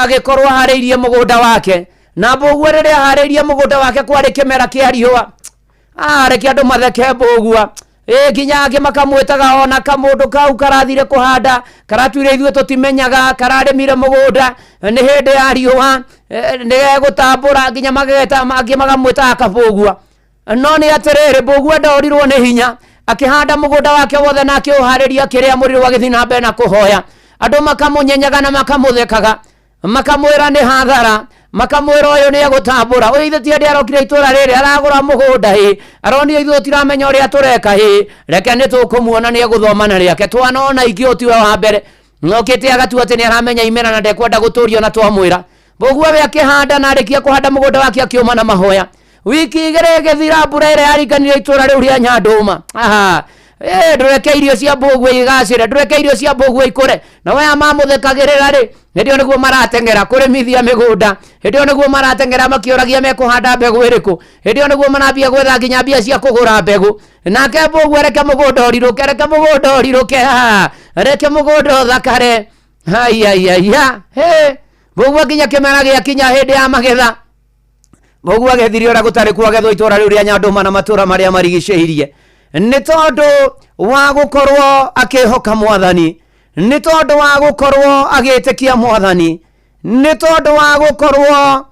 agĩkorwo aharĩirie mũgũnda wake, na Mbũgua rĩrĩa aharĩirie mũgũnda wake kwarĩ kĩmera kĩa riũa. Reke andũ matheke Mbũgua. Nginya angĩ makamwĩtaga ona kamũndũ kau karathire kũhanda, karatuire ithuĩ tũtimenyaga, kararĩmire mũgũnda nĩ hĩndĩ ya riũa, nĩ gegũtambũra, nginya mageta angĩ makamwĩtaga kabũgua. No nĩ atĩrĩrĩ, Mbũgua ndorirwo nĩ hinya, akĩhanda mũgũnda wake wothe na akĩũharĩria kĩrĩa mũrĩrũ, agĩthiĩ na mbere na kũhoya. Andũ makamũnyenyaga na makamũthekaga, makamwĩra nĩ hathara, makamwĩra ũyũ nĩ egũtambũra, ũyũ ithuĩ ti hĩndĩ arokire itũra rĩrĩ aragũra mũgũnda, hĩ aronio ithuĩ tũtiramenya ũrĩa tũreka, hĩ reke nĩ tũkũmuona nĩ egũthoma na rĩake. Twanona ingĩ ũyũ tiwe wa mbere, nokĩte agatua atĩ nĩ aramenya imera na ndekwenda gũtũrio, na twamwĩra. Mbũgua we akĩhanda, na arĩkia kũhanda mũgũnda wake akĩũma na mahoya. Wiki 2 ĩgĩthira, mbura ĩrĩa yaringanire itũra rĩu rĩa Nyandũma. Aha. Ndũreke irio cia Mbũgua igacĩre, ndũreke irio cia Mbũgua ikũre. Na waya mamũthekagĩrĩra rĩ, hĩndĩ ĩyo nĩguo marateng'era kũrĩmithia mĩgũnda, hĩndĩ ĩyo nĩguo marateng'era makĩũragia mekũhanda mbegũ ĩrĩkũ, hĩndĩ ĩyo nĩguo marambia gwetha nginya mbia cia kũgũra mbegũ. Nake Mbũgua, reke mũgũnda ũrirũke, reke mũgũnda ũrirũke, ha, reke mũgũnda ũthakare. Haiaiaia, he Mbũgua nginya kĩmera gĩakinya hĩndĩ ya magetha, Mbũgua agethire ũrĩa gũtarĩ kwagethwo itũra rĩu rĩa Nyandũma na matũra marĩa marigicĩirie, nĩ tondũ wa gũkorwo akĩhoka mwathani, nĩ tondũ wa gũkorwo agĩtĩkia mwathani, nĩ tondũ wa gũkorwo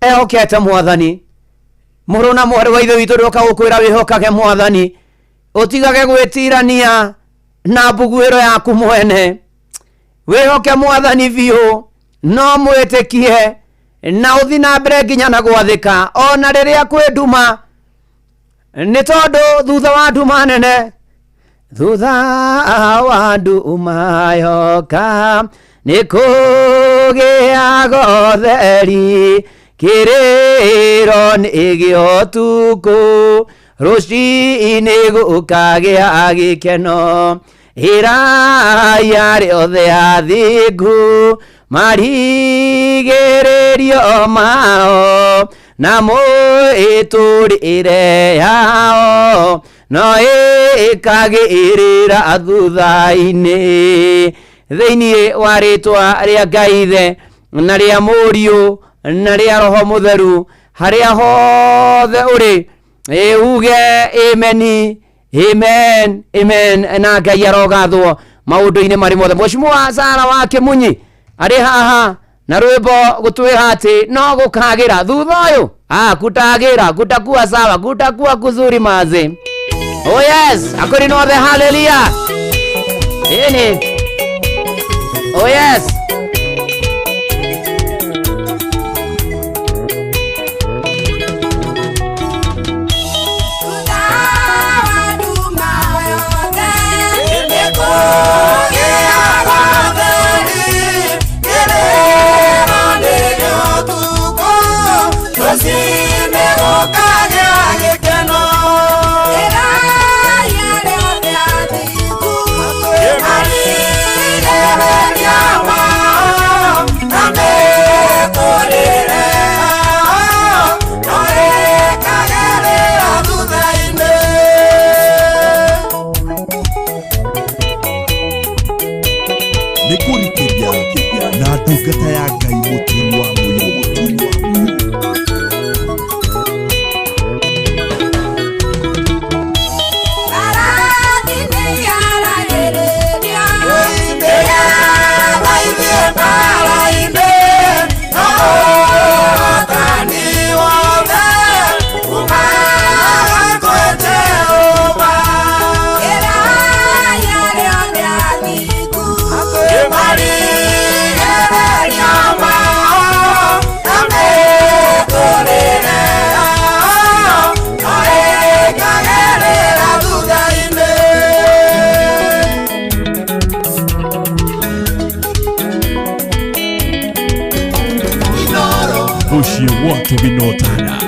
ehokete mwathani. Mũrũ na mwarĩ wa ithe witũ, ndoka gũkwĩra wĩhokage mwathani, ũtigage gwĩtirania na mbuguĩro yaku mwene. Wĩhoke mwathani biũ, no mwĩtĩkie na ũthi na mbere nginya na gwathĩka ona rĩrĩa kwĩ nduma, nĩ tondũ thutha wa nduma nene, thutha wa nduma yoka nĩ kũgĩaga ũtheri, kĩrĩro nĩ gĩa ũtukũ, rũcinĩ gũkagĩa gĩkeno. Ĩrai arĩa othe athingu marigĩrĩrio mao, Na mũĩtũrĩre yao no ĩkagĩrĩra thutha-inĩ thĩinĩ wa rĩtwa rĩa Ngai Ithe na rĩa Mũriũ na rĩa Roho Mũtheru harĩa hothe ũrĩ uge ameni amen amen na Ngai arogathwo maũndũ-inĩ marĩ mothe. Mheshimiwa Sara wa Kĩmunyi arĩ haha na rwĩmbo gũtwĩra atĩ no gũkagĩra thutha ũyũ kutagĩra kutakuwa sawa kutakuwa kuzuri maze. Oh yes, according to the hallelujah. Ini. Oh yes. Na ndungata ya Ngai Mũturi wa Mũirũ. Watu binotana.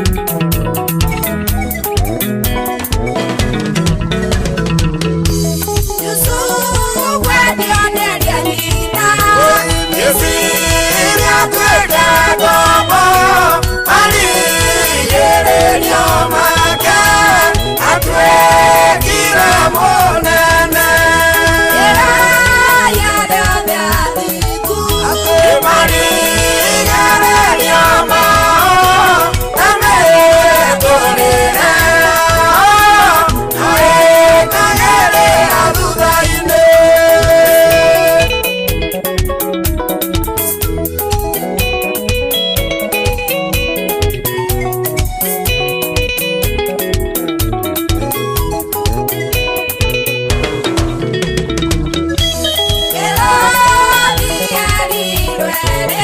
Ready.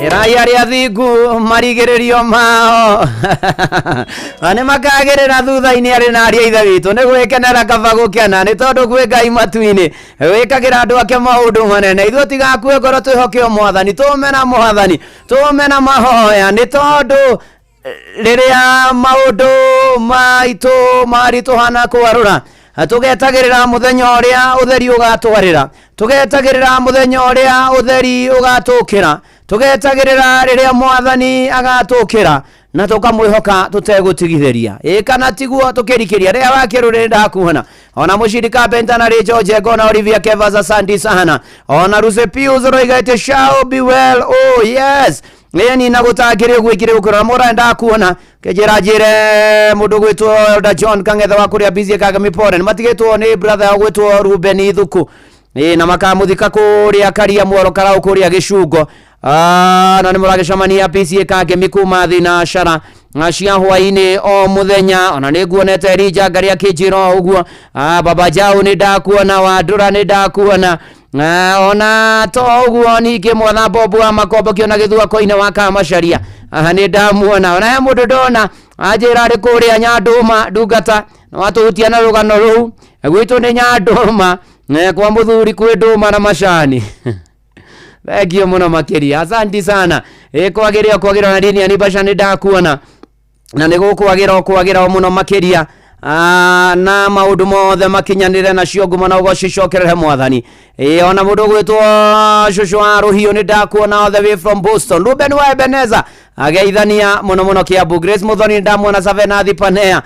Ĩrai arĩa athingu marigĩrĩrio mao na nĩ makagĩrĩra thutha-inĩ arĩ na arĩa ithe witũ nĩ gwĩkenera kaba gũkena nĩ tondũ kwĩ Ngai matu-inĩ wĩkagĩra andũ ake maũndũ manene. Ithuĩ tigakue ngoro, twĩhoke o Mwathani, tũme na Mwathani, tũme na mahoya, nĩ tondũ rĩrĩa maũndũ maitũ maritũha na kwarũra, tũgetagĩrĩra mũthenya ũrĩa ũtheri ũgatwarĩra, tũgetagĩrĩra mũthenya ũrĩa ũtheri ũgatũkĩra, tũgetagĩrĩra rĩrĩa Mwathani agatũkĩra na tũkamwĩhoka tũtegũtigithĩria. Ĩ kana tiguo tũkĩrikĩria rĩa wakĩrũrĩ ndakuona ona mũciri Carpenter na Rachel Njengo na Olivia Kevas, asante sana. Ona Rusepius roigete shall be well. Oh yes, ĩni na gũtangĩrĩ ũguo ikĩrĩ gũkũrora mũra ndakuona kĩnjĩra njĩre mũndũ gwĩtwo Elder John Kang'ethe wa kũrĩa busy Kagemi pore nĩ matigĩtwo nĩ brother yao gwĩtwo Ruben Thuku ĩ na makamũthika kũrĩa Karia Mworo Karau kũrĩa Gĩcungo. Na nĩ mũragĩcemania PCA Kangemi kuma thinacara na cia hwainĩ o mũthenya. Ona nĩ nguonete Elija Ngarĩ akĩnjĩra o ũguo. Baba Jau nĩ ndakuona, Wandũra nĩ ndakuona. Ona to ũguo ningĩ mwatha Bobu wa Makombo kĩona gĩthua-koine wa Kamacaria. Aha nĩ ndamuona. Ona he mũndũ ndona anjĩra arĩ kũrĩa Nyandũma ndungata na watũhutia na rũgano rũu gwitũ nĩ Nyandũma kwa mũthuri kwĩ ndũma na macani. Thengio mũno makĩria, asanti sana. Ĩ kwagĩrĩra kwagĩrĩra na dini ya Basha nĩ ndakuona na nĩ gũkwagĩra kwagĩra mũno makĩria. Na maũndũ mothe makinyanĩre nacio ngumo na ũgoci cokerere Mwathani. Ĩ ona mũndũ ũgwĩtwo cũcũ wa rũhiũ nĩ ndakuona all the way from Boston. Ruben wa Ebeneza ageithania mũno mũno Kiambu. Grace Muthoni ndamuona, Savenathi Panea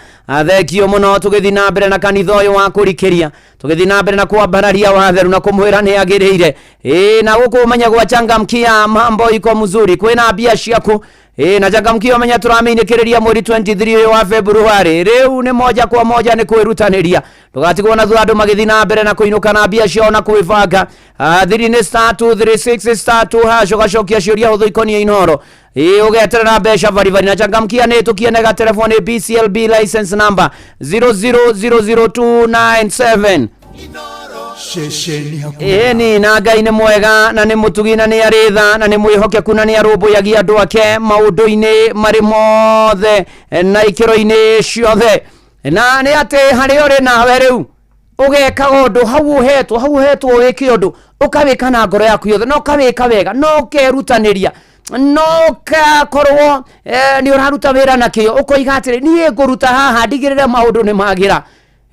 thengio mũno. Tũgĩthiĩ na mbere na kanitha ũyũ wa kũrikĩria, tũgĩthiĩ na mbere na kwambararia watheru na kũmwĩra nĩ agĩrĩire. Ĩ na gũkũ ũmenye gwa Changamkia mambo iko mzuri, kwĩna mbia ciaku. Ĩ na Changamkia ũmenye tũramĩinĩkĩrĩria mweri 23 ũyũ wa February. Rĩu nĩ moja kwa moja nĩ kwĩrutanĩria, ndũgatigwo na thutha andũ magĩthiĩ na mbere na kũinũka na mbia ciao na kwĩbanga. Thiri nĩ star 236 star 2 hash, ũgacokia ciũria hũthũ ikoniĩ Inooro. Ĩ ũgeterera mbeca baribari na Changamkia nĩ tũkie gatelefoni BCLB license number 0000297. Ceceni hakuhĩ Ĩni na Ngai nĩ mwega na nĩ mũtugi na nĩ arĩ tha na nĩ mwĩhokeku na nĩ arũmbũyagia andũ ake maũndũ-inĩ marĩ mothe na ikĩro-inĩ ciothe, na nĩ atĩ harĩa ũrĩ nawe rĩu ũgekaga ũndũ hau ũhetwo, hau ũhetwo wĩke ũndũ ũkawĩka na ngoro yaku yothe na ũkawĩka wega na ũkerutanĩria no ũgakorwo nĩ ũraruta wĩra na kĩyo, ũkoiga atĩrĩ niĩ ngũruta haha ndigĩrĩre maũndũ nĩ magĩra,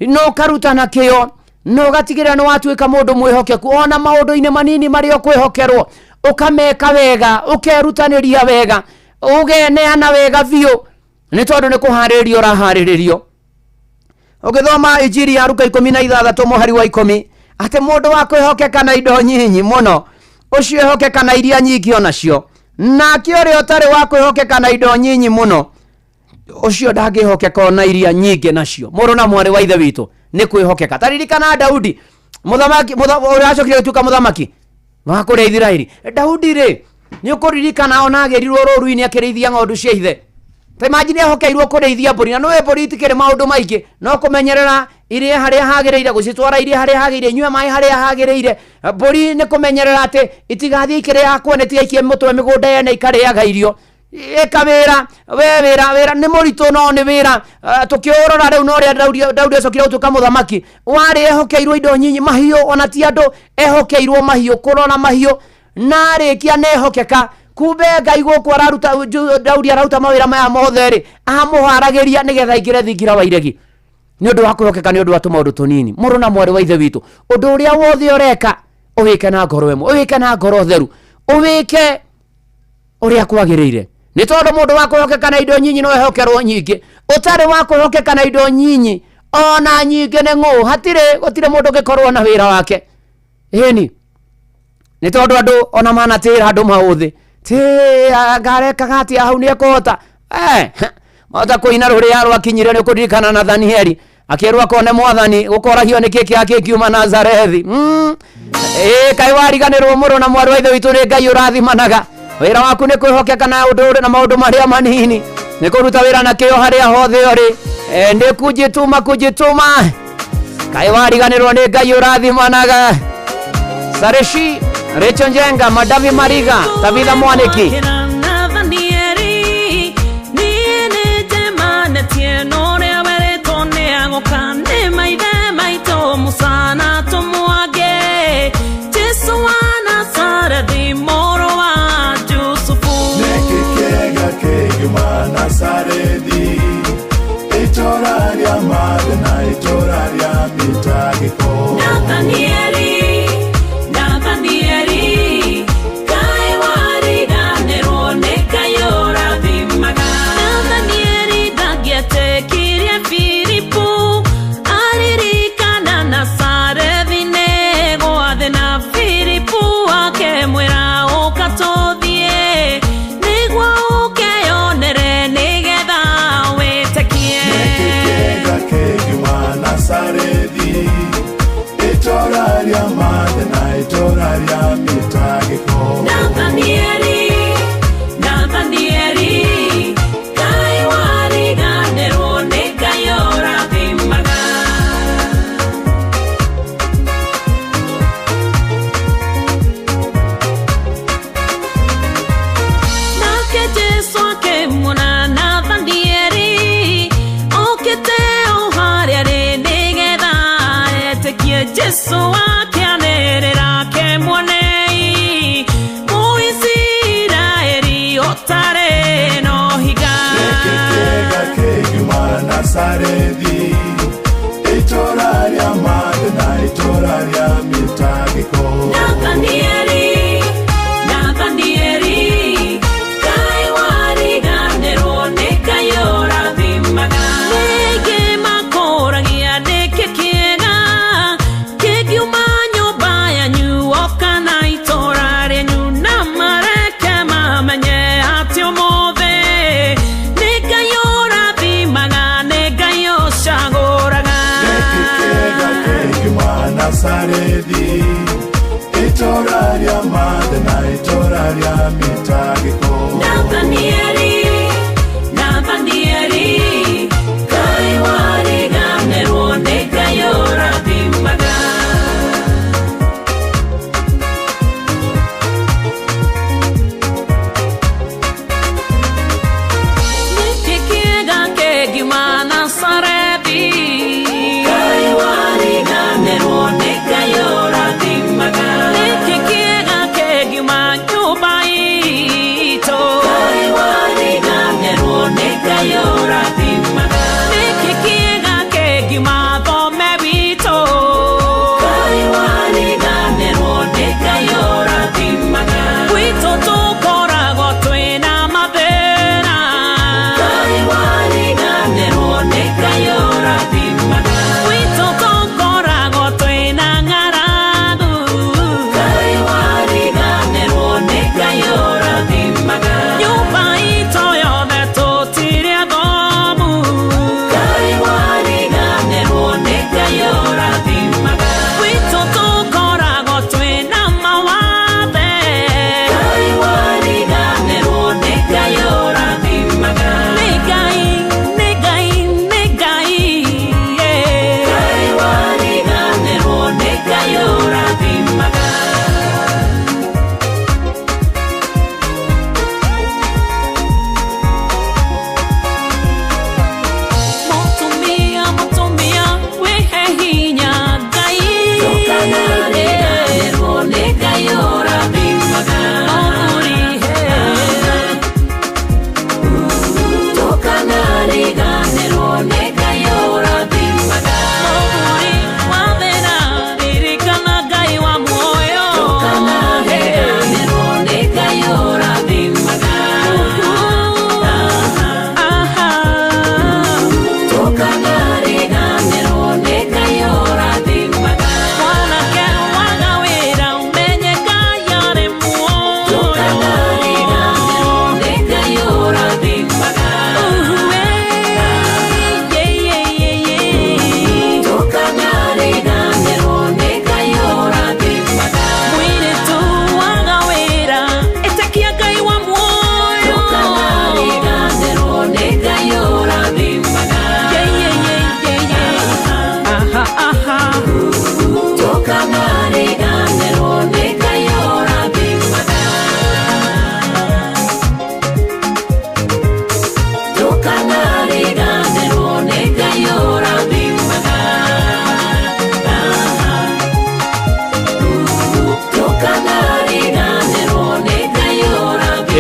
no ũkaruta na kĩyo na ũgatigĩrĩra nĩ watuĩka mũndũ mwĩhokeku ona maũndũ-inĩ manini marĩa ũkwĩhokerwo, ũkameka wega, ũkerutanĩria wega, ũgeneana wega biũ, nĩ tondũ nĩ kũharĩrĩrio ũraharĩrĩrio. Ũgĩthoma Injiri ya Luka 16 mũhari wa 10 atĩ mũndũ wa kwĩhokeka na indo nyinyi mũno ũcio ehokeka na iria nyingĩ onacio, nake ũrĩa ũtarĩ wa kwĩhokeka na indo nyinyi mũno ũcio ndangĩhokeka ona iria nyingĩ nacio. Mũrũ na mwarĩ wa ithe witũ nĩ kwĩhokeka. Taririkana Daudi mũthamaki ũrĩa acokire gũtuĩka mũthamaki wa kũrĩa Isiraeli. Daudi rĩ, nĩ ũkũririkana ona agĩrirwo rũru-inĩ akĩrĩithia ng'ondu cia ithe. Ta imagine ehokeirwo kũrĩithia mbũri, na nĩwe mbũri itikĩrĩ maũndũ maingĩ, no kũmenyerera irie harĩa hagĩrĩire, gũcitwara irie harĩa hagĩrĩire, inyue maĩ harĩa hagĩrĩire. Mbũri nĩ kũmenyerera atĩ itigathiĩ ikĩrĩaga kwene, itigaikie mũtwe mĩgũnda yene ikarĩaga irio. Ĩka wĩra, we wĩra, wĩra nĩ mũritũ no nĩ wĩra. Tũkĩũrora rĩu no ũrĩa Daudi acokire gũtuĩka mũthamaki, warĩ ehokeirwo indo nyinyi, mahiũ ona ti andũ, ehokeirwo mahiũ, kũrora mahiũ, na arĩkia na ehokeka. Kumbe Ngai gũkũ araruta Daudi araruta mawĩra maya mothe rĩ, amũharagĩria nĩgetha aingĩre thingira wa iregi nĩ ũndũ wa kwĩhokeka, nĩ ũndũ wa tũmaũndũ tũnini. Mũrũ na mwarĩ wa ithe witũ, ũndũ ũrĩa wothe ũreka ũwĩke na ngoro ĩmwe, ũwĩke na ngoro theru, ũwĩke ũrĩa kwagĩrĩire, nĩ tondũ mũndũ wa kwĩhokeka na indo nyinyi no ehokerwo nyingĩ, ũtarĩ wa kwĩhokeka na indo nyinyi ona nyingĩ nĩ ng'ũ, hatirĩ gũtirĩ mũndũ ũngĩkorwo na wĩra wake. Ĩni nĩ tondũ andũ ona manatĩra andũ maũthĩ ti ngarekaga atĩa hau nĩ ekũhota mahota kũina rũrĩa rwakinyire. Nĩ ũkũririkana Nathanieli akĩrwo akone Mwathani gũkoragio nĩ kĩ kĩa kĩngiuma Nazarethi. Ĩ kaĩ wariganĩrwo mũrũ na mwarĩ wa ithe witũ nĩ Ngai ũrathimanaga. Wĩra waku nĩ kwĩhokeka na ũndũ ũrĩ na maũndũ marĩa manini, nĩ kũruta wĩra na kĩyo harĩa hothe ũrĩ. Nĩ kujituma kujituma. Kaĩ wariganĩrwo nĩ Ngai ũrathimanaga. Sareshi Rachel Njenga, Madavi Mariga, Tabitha Mwaniki.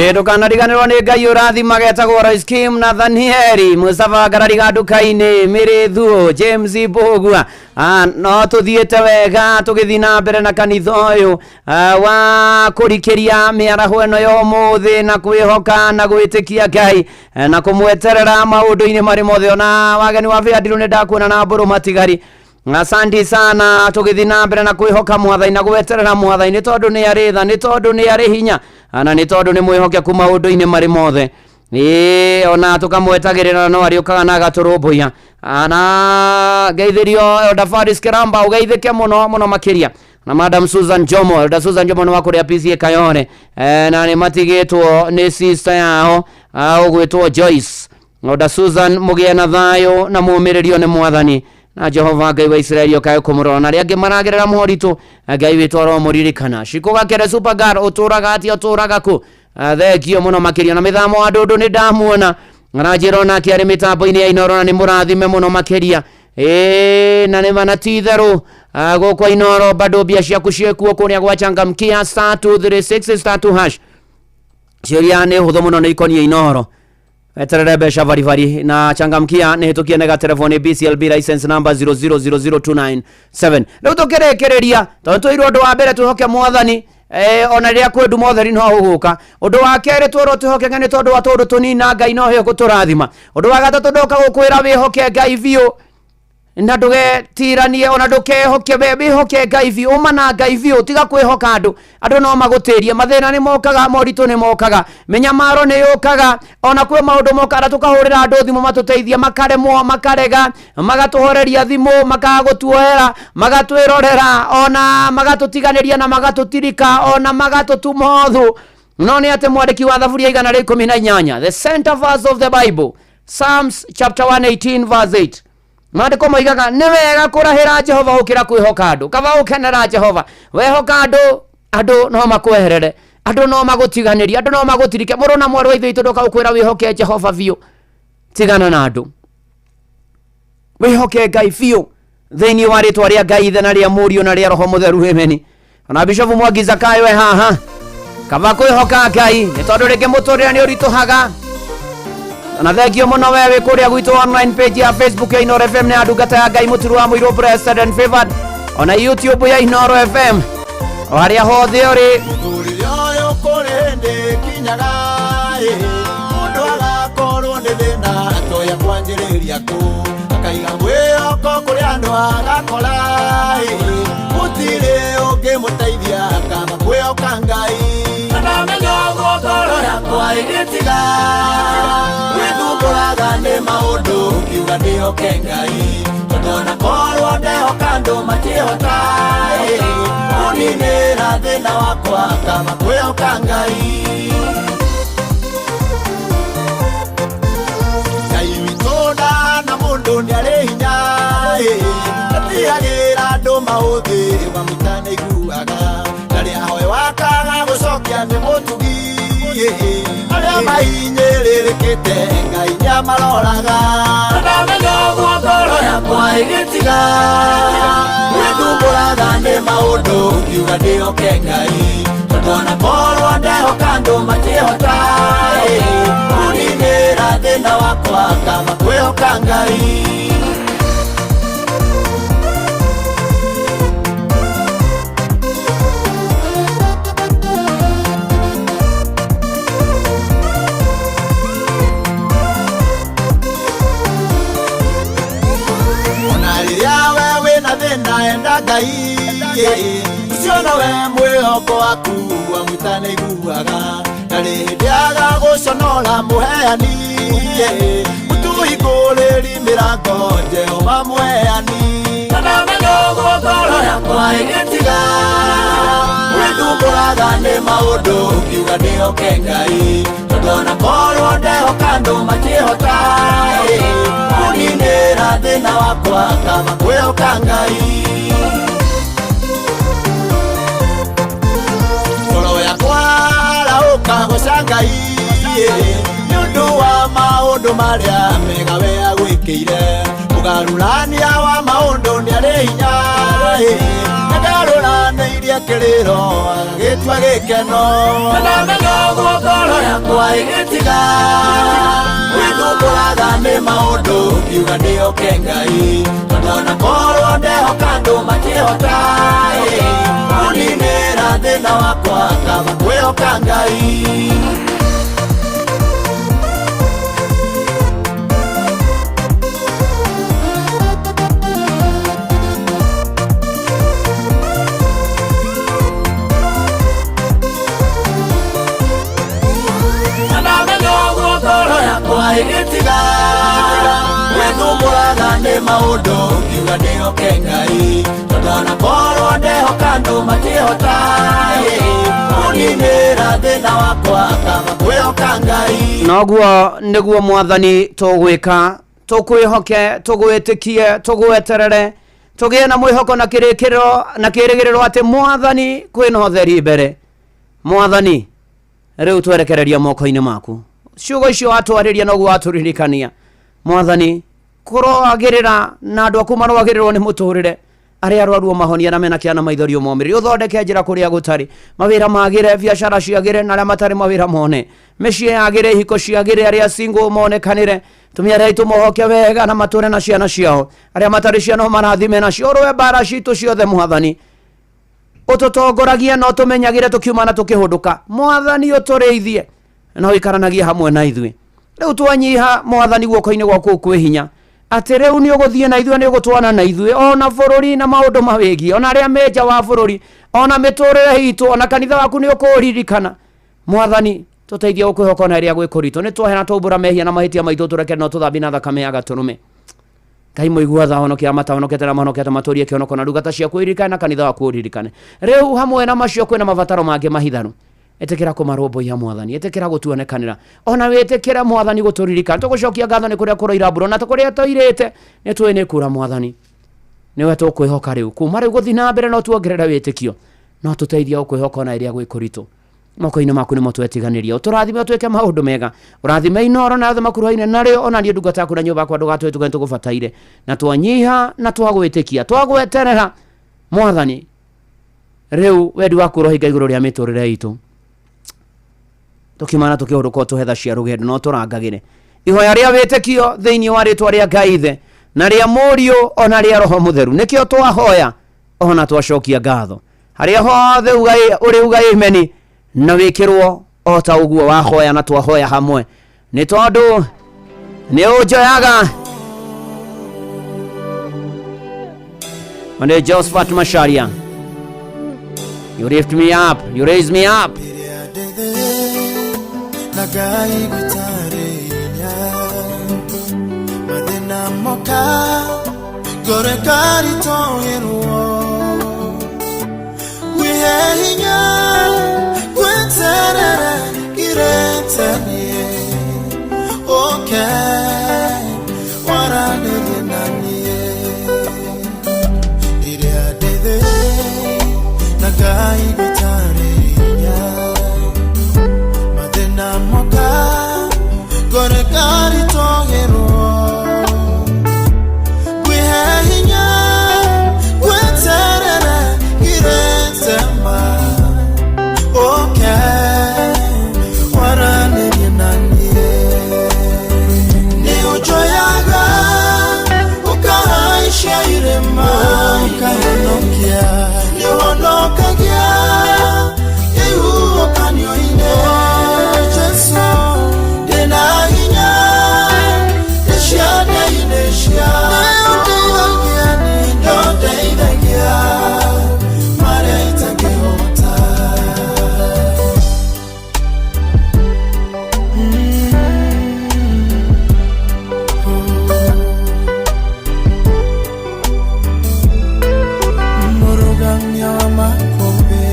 Ĩ ndũkanariganĩrwo nĩ Ngai ũrathimage etagwo Royce Kim Nathanieli Mustafa Ngarariga nduka-inĩ Mĩrĩ Thuo James Mbũgua. No tũthiĩte wega tũgĩthiĩ na mbere na kanitha ũyũ wa kũrikĩria mĩaraho ĩno ya ũmũthĩ na kwĩhoka na gwĩtĩkia Ngai na kũmweterera maũndũ-inĩ marĩ mothe. Ona wageni wa Bĩandirũ nĩ ndakuona na mbũrũ matigari. Asante sana tũgĩthiĩ na mbere na kwĩhoka mwathani na gweterera mwathani nĩ tondũ nĩ arĩ tha, nĩ tondũ nĩ arĩ hinya na nĩ tondũ nĩ mwĩhokeku maũndũ-inĩ marĩ mothe. Ĩĩ ona tũkamwetagĩrĩra no arĩũkaga na agatũrũmbũiya. Na ngeithĩrio Elder Faris Kiramba ũgeithĩke mũno mũno makĩria na Madam Susan Jomo. Elder Susan Jomo nĩ wa kũrĩa PCA Kayole, na nĩ matigĩtwo nĩ sister yao ũgwĩtwo Joyce. Elder Susan mũgĩe na thayũ na mũmĩrĩrio nĩ mwathani na Jehova Ngai wa Israeli okae kũmũrora na arĩa angĩ maragerera moritũ Ngai witũ aromũririkana. Shiko Gakere Supergirl ũtũraga atĩa, ũtũraga kũ? Thengio mũno makĩria. Na mĩthamo wa ndũndũ nĩ ndamuona aranjĩra onake arĩ mĩtambo-inĩ ya Inooro na nĩ mũrathime mũno makĩria. Ĩĩ na nĩ mana ti itherũ gũkũ Inooro bado mbia ciaku ciĩkuo kũrĩa gwa Changamkia *236 *2#. Ciũria nĩ hũthũ mũno nĩ ikoniĩ Inooro. Weterere mbeca baribari na Changamkia nĩ hĩtũkie nega telefoni BCLB license number 0000297. Rĩu tũkĩrĩkĩrĩria tondũ twĩirwo ũndũ wa mbere twĩhoke mwathani ona rĩrĩa kwĩ nduma ũtheri no ũgũka. Ũndũ wa kerĩ twĩrwo twĩhoke Ngai nĩ tondũ wa tũũndũ tũnini na Ngai no gũtũrathima. Ũndũ wa gatatũ ndoka gũkwĩra wĩhoke Ngai biũ na ndũgetiranie ona ndũkehoke, wĩhoke Ngai biũ, ũma na Ngai biũ, tiga kwĩhoka andũ. Andũ no magũtĩrie, mathĩna nĩ mokaga, moritũ nĩ mokaga, mĩnyamaro nĩ yũkaga, ona kwĩ maũndũ mokaga tũkahũrĩra andũ thimũ matũteithie, makaremwo, makarega, magatũhoreria thimũ, makaga gũtuoera, magatwĩrorera, ona magatũtiganĩria na magatũtirika, ona magatũtuma ũthũ. No nĩ atĩ mwandĩki wa Thaburi ya 118, the center verse of the Bible, Psalms chapter 118 verse 8, maandĩko moigaga nĩ wega kũrahĩra Jehova gũkĩra kwĩhoka andũ. Kaba ũkenera Jehova, wehoka andũ, andũ no makweherere, andũ no magũtiganĩrie, andũ no magũtirike. Mũrũ na mwarĩ wa ithe witũ ndoka gũkwĩra wĩhoke Jehova biũ, tigana na andũ, wĩhoke Ngai biũ thĩinĩ wa rĩtwa rĩa Ngai Ithe na rĩa Mũriũ na rĩa Roho Mũtheru, ameni. Ona Bishop Mwangi Zakayo e haha, kaba kwĩhoka Ngai nĩ tondũ rĩngĩ mũtũrĩre nĩ ũritũhaga. Na thengio mũno we wĩ kũrĩa gwitũ online page ya Facebook ya Inooro FM na ya ndungata ya Ngai Mũturu wa Mũirũ Blessed and Favored, ona YouTube ya Inooro FM, o harĩa hothe ũrĩ. Mũtũrĩre ũyũ kũrĩ hĩndĩ kinyaga, mũndũ agakorwo nĩ thĩna atoya kwanjĩrĩria kũ, akaiga mwĩhoko kũrĩ andũ agakora, gũtirĩ ũngĩmũteithia akamba kwĩhoka Ngai. Na ndamenya ũguo ngoro yakwa ĩgĩtiga gwĩthumbũraga nĩ maũndũ, ngiuga ndĩhoke Ngai, tondũ ona korwo ndehoka andũ matiĩhota kũninĩra thĩna wakwa, kaba kwĩhoka Ngai. Ngai witũ ndahana mũndũ nĩarĩ hinya, ndatigagĩra andũ maũthĩ wamũita nĩaiguaga, na rĩahoe wakaga gũcokia nĩ mũtugi, arĩa mahinyĩrĩrĩkĩte Ngai nĩamaroraga. Na ndamenya ũguo ngoro yakwa ĩgĩtiga gwĩthumbũraga nĩ maũndũ, ngiuga ndĩhoke Ngai, tondũ ona korwo ndehoka andũ matiĩhota kũninĩra thĩna wakwa, kaba kwĩhoka Ngai. Ona rĩrĩa we wĩna thĩna enda Ngai, ũcio nowe mwĩhoko waku wamwĩta nĩaiguaga, na rĩndĩ agagũconora mũheani, mũtũhingũrĩri mĩrango Jehova mũheani. Na ndamenya ũguo ngoro yakwa ĩgĩtiga gwĩthumbũraga nĩ maũndũ, ngiuga ndĩhoke Ngai, tondũ ona korwo ndehoka andũ matiĩhota kũninĩra thĩna wakwa, kaba kwĩhoka Ngai. Ngoro yakwa arahũka goca Ngai nĩ ũndũ wa maũndũ marĩa mega we agwĩkĩire, mũgarũrania wa maũndũ nĩarĩ hinya, nĩngarũranĩirie Agĩcenjia kĩrĩro agĩtua gĩkeno. Na ndamenya ũguo ngoro yakwa ĩgĩtiga gwĩthumbũraga nĩ maũndũ ngiuga ndĩhoke Ngai. Tondũ ona korwo ndehoka andũ makĩhota kũninĩra thĩna wakwa kaba kwĩhoka Ngai. Ĩgĩtiga gwĩthumbũraga nĩ maũndũ ngiuga ndĩhoke Ngai. Tondũ ona korwo ndehoka andũ makĩhota kũninĩra thĩna wakwa kaba kwĩhoka Ngai. Noguo nĩguo mwathani tũgwĩka, tũkwĩhoke, tũgwĩtĩkie, tũgweterere, tũgĩe na mwĩhoko na kĩrĩkĩrĩro na kĩrĩgĩrĩro atĩ mwathani kwĩna ũtheri mbere. Mwathani rĩu twerekereria moko-inĩ maku. Ciugo icio watwarĩria noguo watũririkania. Mwathani kũroagĩrĩra na andũ aku maroagĩrĩrwo nĩ mũtũrĩre, arĩa arwaru mahonia na mena kĩana maithori momĩrĩrie, ũthondeke njĩra kũrĩa gũtarĩ, mawĩra magĩre, biacara ciagĩre, na arĩa matarĩ mawĩra mone, mĩciĩ yagĩre, ihiko ciagĩre, arĩa single monekanĩre, tumia arĩa aitũ mohoke wega na matũre na ciana ciao, arĩa matarĩ ciana marathime nacio, ũrũe mbara citũ ciothe mwathani. Ũtũtongoragie na ũtũmenyagĩre tũkiuma na tũkĩhũndũka. Mwathani ũtũrĩithie na ũikaranagie hamwe na ithuĩ. Rĩu twanyiha mwathani guoko-inĩ gwaku kwĩ hinya, atĩ rĩu nĩ ũgũthiĩ na ithuĩ, nĩ ũgũtwana na ithuĩ, ona bũrũri na maũndũ mawĩgiĩ, ona arĩa me nja wa bũrũri, ona mĩtũrĩre itũ, ona kanitha waku nĩ ũkũũririkana. Mwathani tũteithie gũkwĩhoka ona rĩrĩa gwĩ kũritũ. Nĩ twahera twaumbũra mehia na mahĩtia maitũ, tũreke no tũthambie na thakame ya gatũrũme. Ngai mũigua tha, honokia matahonokete na mahonokete, matũrie kĩhonoko na ndungata ciaku iririkane na kanitha waku ũririkane. Rĩu hamwe na macio kwĩna mabataro mangĩ mahithanu. Ĩtĩkĩra kũmarũmbũiya mwathani, ĩtĩkĩra gũtuonekanĩra, ona wĩtĩkĩra mwathani gũtũririkana. Tũgũcokia ngatho nĩ kũrĩa kũroira mbura, na kũrĩa tũirĩte nĩ tũĩ nĩ kura mwathani. Nĩwe tũkwĩhoka rĩu, kuma rĩu gũthiĩ na mbere no tuongerere wĩtĩkio, no tũteithie gũkwĩhoka ona rĩrĩa gwĩ kũritũ. Moko-inĩ maku nĩmo twetiganĩria, ũtũrathime ũtwĩke maũndũ mega, ũrathime Inooro na othe makuruhaine narĩo, ona niĩ ndungata yaku na nyũmba yakwa ndũgatwĩtuge nĩtũgũbataire. Na twanyiha na twagwĩtĩkia, twagweterera mwathani, rĩu wendi waku ũrohinga igũrũ rĩa mĩtũrĩre itũ. Tũkiumana tũkĩhũrũka ũtũhe tha cia rũgendo no tũrangagĩre ihoya rĩa wĩtĩkio thĩinĩ wa rĩtwa rĩa Ngai Ithe na rĩa Mũriũ ona rĩa Roho Mũtheru. Nĩkĩo twahoya ona twacokia ngatho harĩa hothe ũrĩ uga imeni na wĩkĩrwo o ta ũguo wahoya na twahoya hamwe, nĩ tondũ nĩ ũnjoyaga. Nĩ Josephat Macharia. You lift me up, you raise me up. Nagai gũtarĩria mathĩna moka ngoro ĩkaritũhĩrwo ngwĩhe hinya ngweterere ngirĩte niĩ ũke waranĩrie na niĩ rĩrĩa ndĩ thĩ na Ngai gũtarĩria mathĩna moka ngoro ĩkaritũhĩrwo ngwĩhe hinya ngweterere ngirĩte ma ũke waranĩrie na niĩ. Nĩ ũnjoyaga ũkahaicia irĩma ũkahonokia, nĩ ũhonokagia ihuhũkanio-inĩ. Jesũ ndĩna hinya ndĩ ciande-inĩ cia nĩ ũndeithagia marĩa itangĩhota. Mũrũgamia wa makũmbĩ.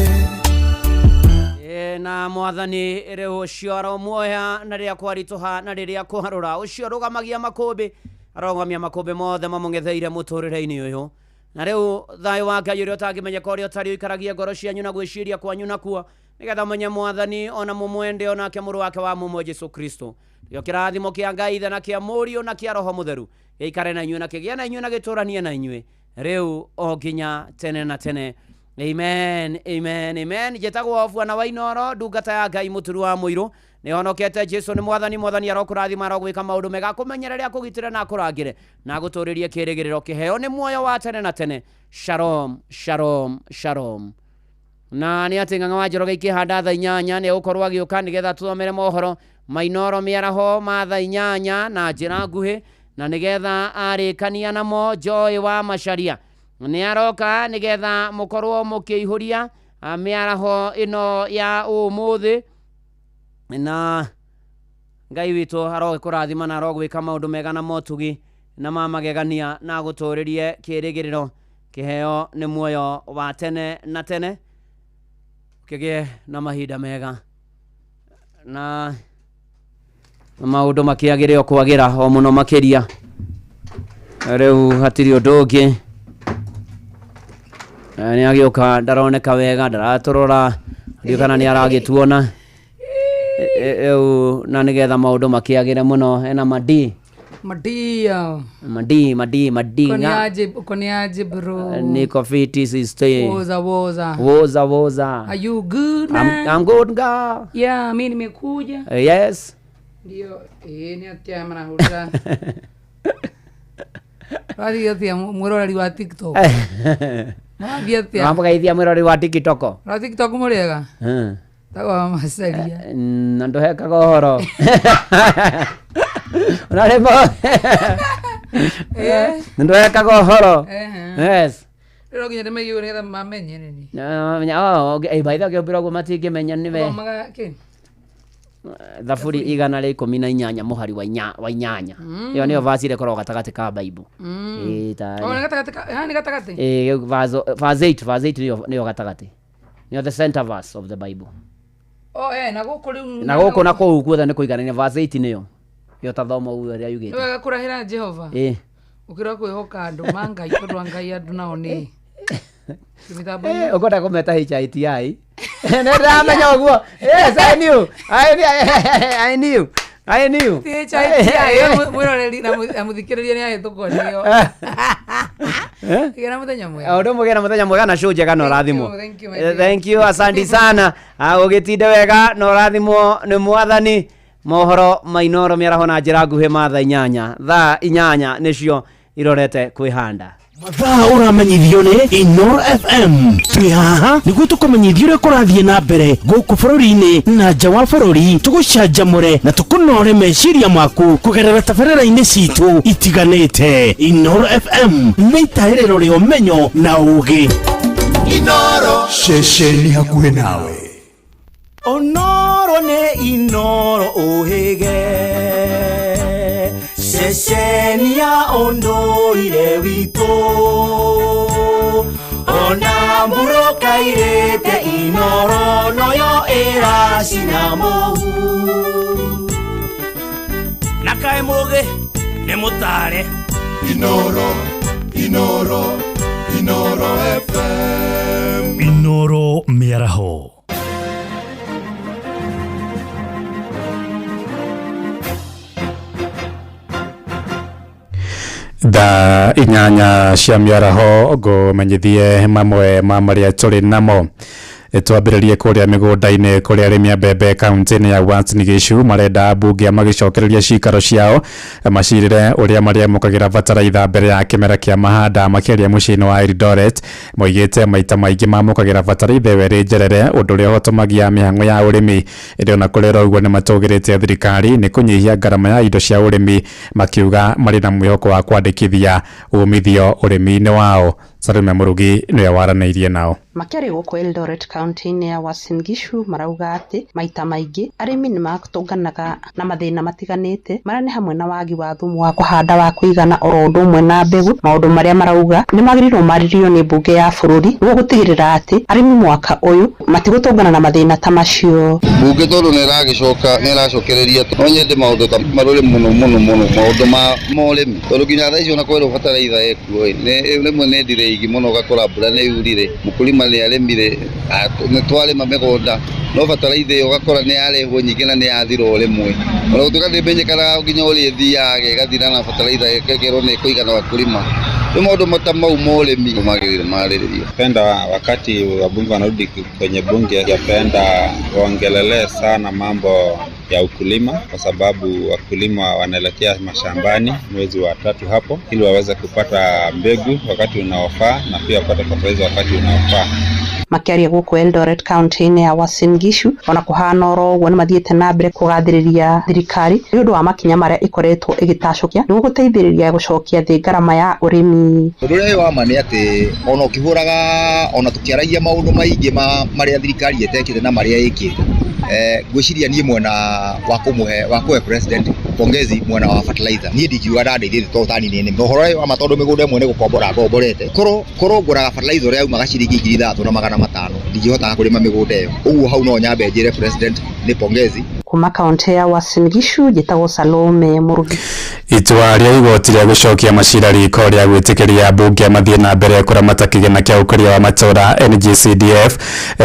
Na mwathani rĩu ũcio aromuoya na rĩrĩa kwaritũha na rĩrĩa kwarũra, ũcio ũrũgamagia makũmbĩ, arogamia makũmbĩ mothe mamũng'etheire mũtũrĩre-inĩ ũyũ. Na rĩu thayũ wa Ngai ũrĩa ũtangĩmenyeka ũrĩa ũtarĩ ũikaragie ngoro cianyu na gwĩciria kwanyu nakuo, nĩgetha mũmenye mwathani ona mũmwende onake mũrũ wake wa mũmwe Jesũ Kristo. Nĩkĩo kĩrathimo kĩa Ngai Ithe na kĩa Mũriũ na kĩa Roho Mũtheru gĩikare na inyuĩ na kĩgĩe na inyuĩ na gĩtũranie na inyuĩ rĩu o nginya tene na tene. Amen, amen, amen. Njĩtagwo Bwana wa Inoro, ndungata ya Ngai mũturu wa mũirũ. Nĩhonokete Jesu nĩ mwathani, mwathani arokũrathima, arogwĩka maũndũ mega, akũmenyerere, akũgitĩre na akũrangĩre, na agũtũrĩrie kĩrĩgĩrĩro kĩheo nĩ muoyo wa tene na tene. Shalom, shalom, shalom. Na nĩ atĩ Ng'ang'a wa Njoroge ikĩhanda thaa 8 nĩ egũkorwo agĩũka nĩgetha tũthomere mohoro mainoro mĩaraho ma thaa 8 na njĩra nguhĩ, na nĩgetha arĩkania namo Joy wa Macharia nĩ aroka nĩgetha mũkorwo mũkĩihũria mĩaraho ĩno ya ũmũthĩ. Na Ngai witũ arogĩkũrathima na arogwĩka maũndũ mega na motugi na ma magegania, na agũtũrĩrie kĩrĩgĩrĩro kĩheo nĩ muoyo wa tene na tene. Ũkĩgĩe na mahinda mega na maũndũ makĩagĩre o kwagĩra o mũno makĩria. Rĩu hatirĩ ũndũ ũngĩ. Nĩ agĩũka, ndaroneka wega, ndaratũrora, ndiũĩ kana nĩ aragĩtuona. Rĩu na nĩgetha maũndũ makĩagĩre mũno, ena madi Madia. Madi madi madi Uko ni nga aje, uko ni aje bro? Niko fiti sister. Woza woza. Woza woza. Are you good man? I'm good girl. Yeah, mimi nimekuja. Yes. Ndio, ni atia marahura. Rathi atia mwiroreri wa TikTok. Mwathi atia. Wamũgeithia mwiroreri wa TikTok. Wa TikTok mũrĩega? Tagwa Macaria. Na ndũhekaga ũhoro. Unarĩmo. Ndũhekaga ũhoro. Yes. Rĩu nginya ndĩmaigue nĩgetha mamenye nini. Oh, okay. By the way, ũngĩũmbĩra ũguo matingĩmenya nĩwe. Thomaga kĩ? Thaburi 118 mũhari wa 8. Ĩyo nĩyo verse ĩrĩa ĩkoragwo gatagatĩ ka Bible. Ĩĩ, ta Oh, nĩ gatagatĩ ka, nĩ gatagatĩ? Ĩĩ, verse 8, verse 8 nĩyo gatagatĩ. Nĩyo the center verse of the Bible. Oh, na gũkũ rĩu Na gũkũ na kũu guothe nĩ kũiganania, verse 8 nĩyo. Ĩyo ta thoma ũguo ũrĩa yugĩte. Nĩ wega kũrahĩra Jehova. Ĩĩ. Ũkĩrora kwĩhoka andũ ma Ngai tondũ a Ngai andũ nao nĩ mĩtambo-inĩ. Ũkwenda kũmeta HITI? Nĩ ndĩramenya ũguo. Yes, I knew. I knew. I knew. Ti HITI, mwĩroreri na mũthikĩrĩria nĩ ahĩtũkwo nĩyo. Gĩa na mũthenya mwega. O ũndũ ũmwe gĩa na mũthenya mwega na show njega na ũrathimwo. Thank you, my dear. Thank you, asante sana. Ũgĩtinde wega na ũrathimwo nĩ mwathani. Mohoro mainoro mĩaraho na njĩra nguhĩ ma thaa 8. Thaa 8 nĩcio irorete kwĩhanda. Mathaa ũramenyithio nĩ Inoro FM. Twĩ haha nĩguo tũkũmenyithie ũrĩa kũrathiĩ na mbere gũkũ bũrũri-inĩ na nja wa bũrũri, tũgũcanjamũre na tũkũnore meciria maku kũgerera tabarĩra-inĩ citũ itiganĩte. Inoro FM nĩ itaĩrĩro rĩa ũmenyo na ũgĩ. Inoro ceceni hakuhĩ nawe. Onoro nĩ Inoro ũhĩge, ceceni ya ũndũire witũ. Ona mbura ĩkairĩte Inoro noyo ĩracina mũhu. Na kaĩ mũgĩ nĩ mũtare. Inoro, Inoro, Inoro FM. Inoro mĩaraho. Thaa 8 cia mĩaraho ngũmenyithie mamwe ma marĩa tũrĩ namo. Twambĩrĩrie kũrĩa mĩgũnda-inĩ kũrĩa arĩmi a mbembe kaunti-inĩ ya Uasin Gishu marenda ambunge magĩcokereria cikaro ciao macirĩre ũrĩa marĩamũkagĩra bataraitha mbere ya kĩmera kĩa mahanda. Makĩria mũciĩ-inĩ wa Eldoret moigĩte maita maingĩ mamũkagĩra bataraitha ĩyo ĩrĩ njerere, ũndũ ũrĩa ũhotomagia mĩhang'o ya ũrĩmi. Ĩndĩ ona kũrĩ ũguo nĩ matũgĩrĩtie thirikari nĩ kũnyihia ngarama ya indo cia ũrĩmi, makiuga marĩ na mwĩhoko wa kwandĩkithia umithio ũrĩmi-inĩ wao. Salome Murugi nĩwe waranĩirie nao. Makĩaria gũkũ Eldoret kaunti-inĩ ya Uasin Gishu marauga atĩ maita maingĩ arĩmi nĩ matũnganaga na mathĩna matiganĩte marĩa nĩ hamwe na wagi wa thumu wa kũhanda wa kũigana oro ũndũ ũmwe na mbegũ. Maũndũ marĩa marauga nĩ magĩrĩirwo marĩrio nĩ mbunge ya bũrũri nĩguo gũtigĩrĩra atĩ arĩmi mwaka ũyũ matigũtũngana na mathĩna ta macio. Mbunge tondũ nĩ ĩragĩcoka nĩ ĩracokereria, no nyende maũndũ ta marore mũno mũno mũno maũndũ ma ũrĩmi, tondũ nginya thaa ici ona kwerwo bataraitha ĩkuo ĩ, rĩmwe nĩ ndire mũno ũgakora mbura nĩ yurire, mũkulima nĩ arĩmire, nĩ twarĩma mĩgũnda, no bataraitha ĩyo ũgakora nĩ yarehwo nyingĩ na nĩ yathira o rĩmwe. Ona gũtuĩka ndĩmenyekanaga nginya ũrĩa ĩthiaga ĩgathira na bataraitha ĩkekerwo nĩ ĩkũigana wakulima. Rĩu maũndũ ta mau ma ũrĩmi magĩrĩire marĩrĩrio. Penda wakati wabunge wanarudi kwenye bunge, yapenda waongelelee sana mambo ya ukulima, kwa sababu wakulima wanaelekea mashambani mwezi wa tatu hapo, ili waweze kupata mbegu wakati unaofaa na pia wapate fertilizer wakati unaofaa. Makiaria gũkũ Eldoret kaunti-inĩ ya Uasin Gishu ona kũhana oro ũguo nĩ mathiĩte na mbere kũgathĩrĩria thirikari nĩ ũndũ wa makinya marĩa ĩkoretwo ĩgĩtacũkia nĩguo gũteithĩrĩria gũcokia thĩ ngarama ya ũrĩmi. Ũndũ ũrĩa wĩ wa ma nĩ atĩ ona ũkĩhũraga ona tũkĩaragia maũndũ maingĩ marĩa thirikari ĩtekĩte na marĩa ĩkĩte, ngwĩciria niĩ mwena wa kũmũhe wa kũhe president pongezi mwena wa fertilizer, niĩ ndingiuga ndandeithĩtie tondũ tani nĩ nĩme. Ũhoro ũyũ wa ma tondũ mĩgũnda ĩmwe nĩ gũkombora ngomborete, korwo ngũraga fertilizer ũrĩa yaumaga ciringi 3500 ndingĩhotaga kũrĩma mĩgũnda ĩyo. Ũguo hau no nyambe njĩre president nĩ pongezi. Kuma kaunti ya Uasin Gishu njĩtagwo Salome Murugi. Itua rĩa igoti rĩa gũcokia macira riko rĩa gwĩtĩkĩria ambunge mathiĩ na mbere kũramata kĩgĩna kĩa ũkũria wa matũũra NGCDF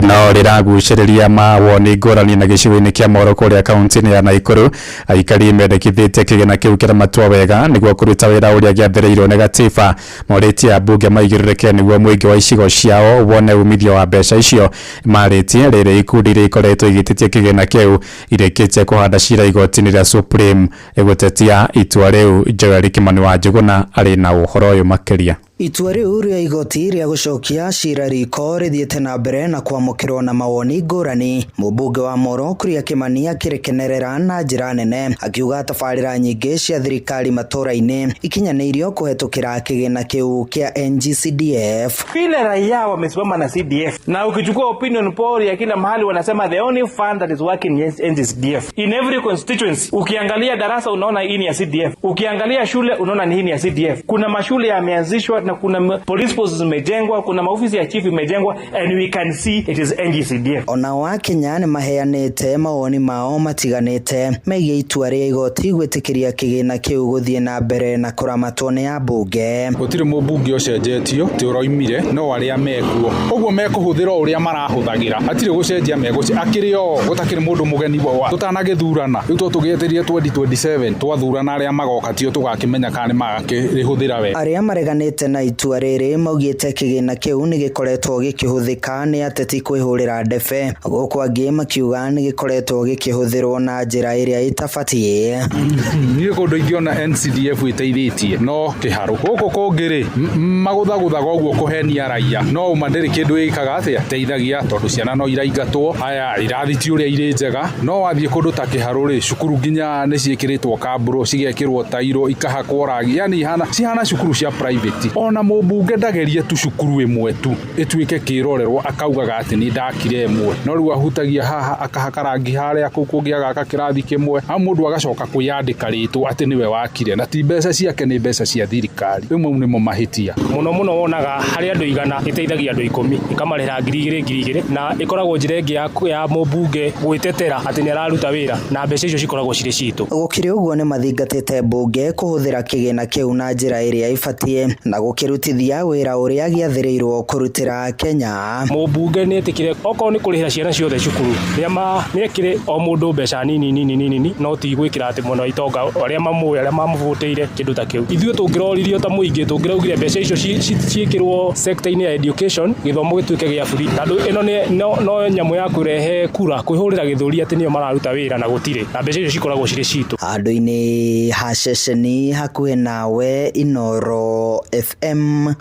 no rĩragucĩrĩria mawoni ngũrani na gĩcigo-inĩ kĩa Moro kũrĩa kaunti-inĩ ya Naikuru. Aikari mendekithĩtie kĩgĩna kĩu kĩramatwo wega nĩguo kũruta wĩra ũrĩa gĩathĩrĩirwo nĩ gatiba. Morĩtie ambunge maigĩrĩrĩke nĩguo mũingĩ wa icigo ciao wone umithio wa mbeca icio. Marĩtie rĩrĩ ikundi iria ikoretwo igĩtetia kĩgĩna kĩu irĩkĩtie kũhanda cira igoti-inĩ rĩa Supreme gũtetia itua rĩu. Joel Kimani wa Njuguna arĩ na ũhoro ũyũ makĩria. Itua rĩu rĩa igoti rĩa gũcokia cira riko rĩthiĩte na mbere na kwamũkĩrwo na mawoni ngũrani. Mũmbunge wa Moro Kuria Kimani akĩrĩkenerera na njĩra nene akiuga tabarĩra nyingĩ cia thirikari matũũra-inĩ ikinyanĩirio kũhetũkĩra kĩgĩna kĩu kĩa NGCDF. Vile raia wamesimama na CDF, na ukichukua opinion poll ya kila mahali wanasema the only fund that is working is NGCDF. In every constituency ukiangalia darasa unaona hii ni ya CDF, ukiangalia shule unaona hii ni ya CDF. Kuna mashule yameanzishwa na kuna police posts zimejengwa, kuna maofisi ya chief imejengwa, and we can see it is NGCDF. Ona wa Kenya nĩ maheanĩte mawoni mao matiganĩte megiĩ itua rĩa igoti gwĩtĩkĩria kĩgĩna kĩu gũthiĩ na mbere na kũramatwo nĩ ambunge. Gũtirĩ mũmbunge ũcenjetio ti ũroimire no arĩa mekuo ũguo mekũhũthĩra ũrĩa marahũthagĩra, hatirĩ gũcenjia megũcenjia akĩrĩ o gũtakĩrĩ mũndũ mũgeni wa tũtanagĩthurana rĩu to tũgĩetereire 2027 twathurana arĩa magoka tio tũgakĩmenya kana nĩ magakĩrĩhũthĩra wega. Arĩa mareganĩte na itua rĩrĩ maugĩte kĩgĩna kĩu nĩ gĩkoretwo gĩkĩhũthĩka nĩ ateti kwĩhũrĩra ndebe, gũkũ angĩ makiuga nĩ gĩkoretwo gĩkĩhũthĩrwo na njĩra ĩrĩa ĩtabatiĩ. Niĩ kũndũ ingĩona NCDF ĩteithĩtie no kĩharũ, gũkũ kũngĩ rĩ magũthagũthaga ũguo kũhenia raia, no ũma ndĩrĩ kĩndũ ĩkaga atĩa teithagia tondũ ciana no iraingatwo, haya irathi ti ũrĩa irĩ njega, no wathiĩ kũndũ ta kĩharũ rĩ cukuru nginya nĩ ciĩkĩrĩtwo kambũro, cigekĩrwo tairo, ikahakwo rangi, yani cihana cukuru cia private. Ona mũmbunge ndagerie tu cukuru ĩmwe tu ĩtuĩke kĩrorerwo akaugaga atĩ nĩ ndakire ĩmwe, no rĩu ahutagia haha akahaka rangi harĩa kũu kũngĩ agaka kĩrathi kĩmwe, hau mũndũ agacoka kwĩyandĩka rĩtwa atĩ nĩwe wakire, na ti mbeca ciake nĩ mbeca cia thirikari. Rĩu mau nĩmo mahĩtia. Mũno mũno wonaga harĩ andũ 100 ĩteithagia andũ 10 ĩkamarĩha 2,000 2,000, na ĩkoragwo njĩra ĩngĩ ya mũmbunge gwĩtetera atĩ nĩ araruta wĩra na mbeca icio cikoragwo cirĩ citũ. Gũkĩrĩ ũguo nĩ mathingatĩte mbunge kũhũthĩra kĩgĩna kĩu na njĩra ĩrĩa ĩbatiĩ na gũkĩrutithia wĩra ũrĩa gĩathĩrĩirwo kũrutĩra Kenya. Mũmbunge nĩ etĩkĩre okorwo nĩ kũrĩhĩra ciana ciothe cukuru nĩekĩre o mũndũ mbeca nini nini nini, no ti gwĩkĩra atĩ mwena wa itonga arĩa mamũĩ arĩa mamũbũtĩire kĩndũ ta kĩu. Ithuĩ tũngĩroririo ta mũingĩ tũngĩraugire mbeca icio ciĩkĩrwo sector-inĩ ya education, gĩthomo gĩtuĩke gĩa free, tondũ ĩno no nyamũ ya kũrehe kura kwĩhũrĩra gĩthũri atĩ nĩo mararuta wĩra na gũtirĩ, na mbeca icio cikoragwo cirĩ citũ. Handũ-inĩ ha ceceni hakuhĩ nawe, Inooro FM.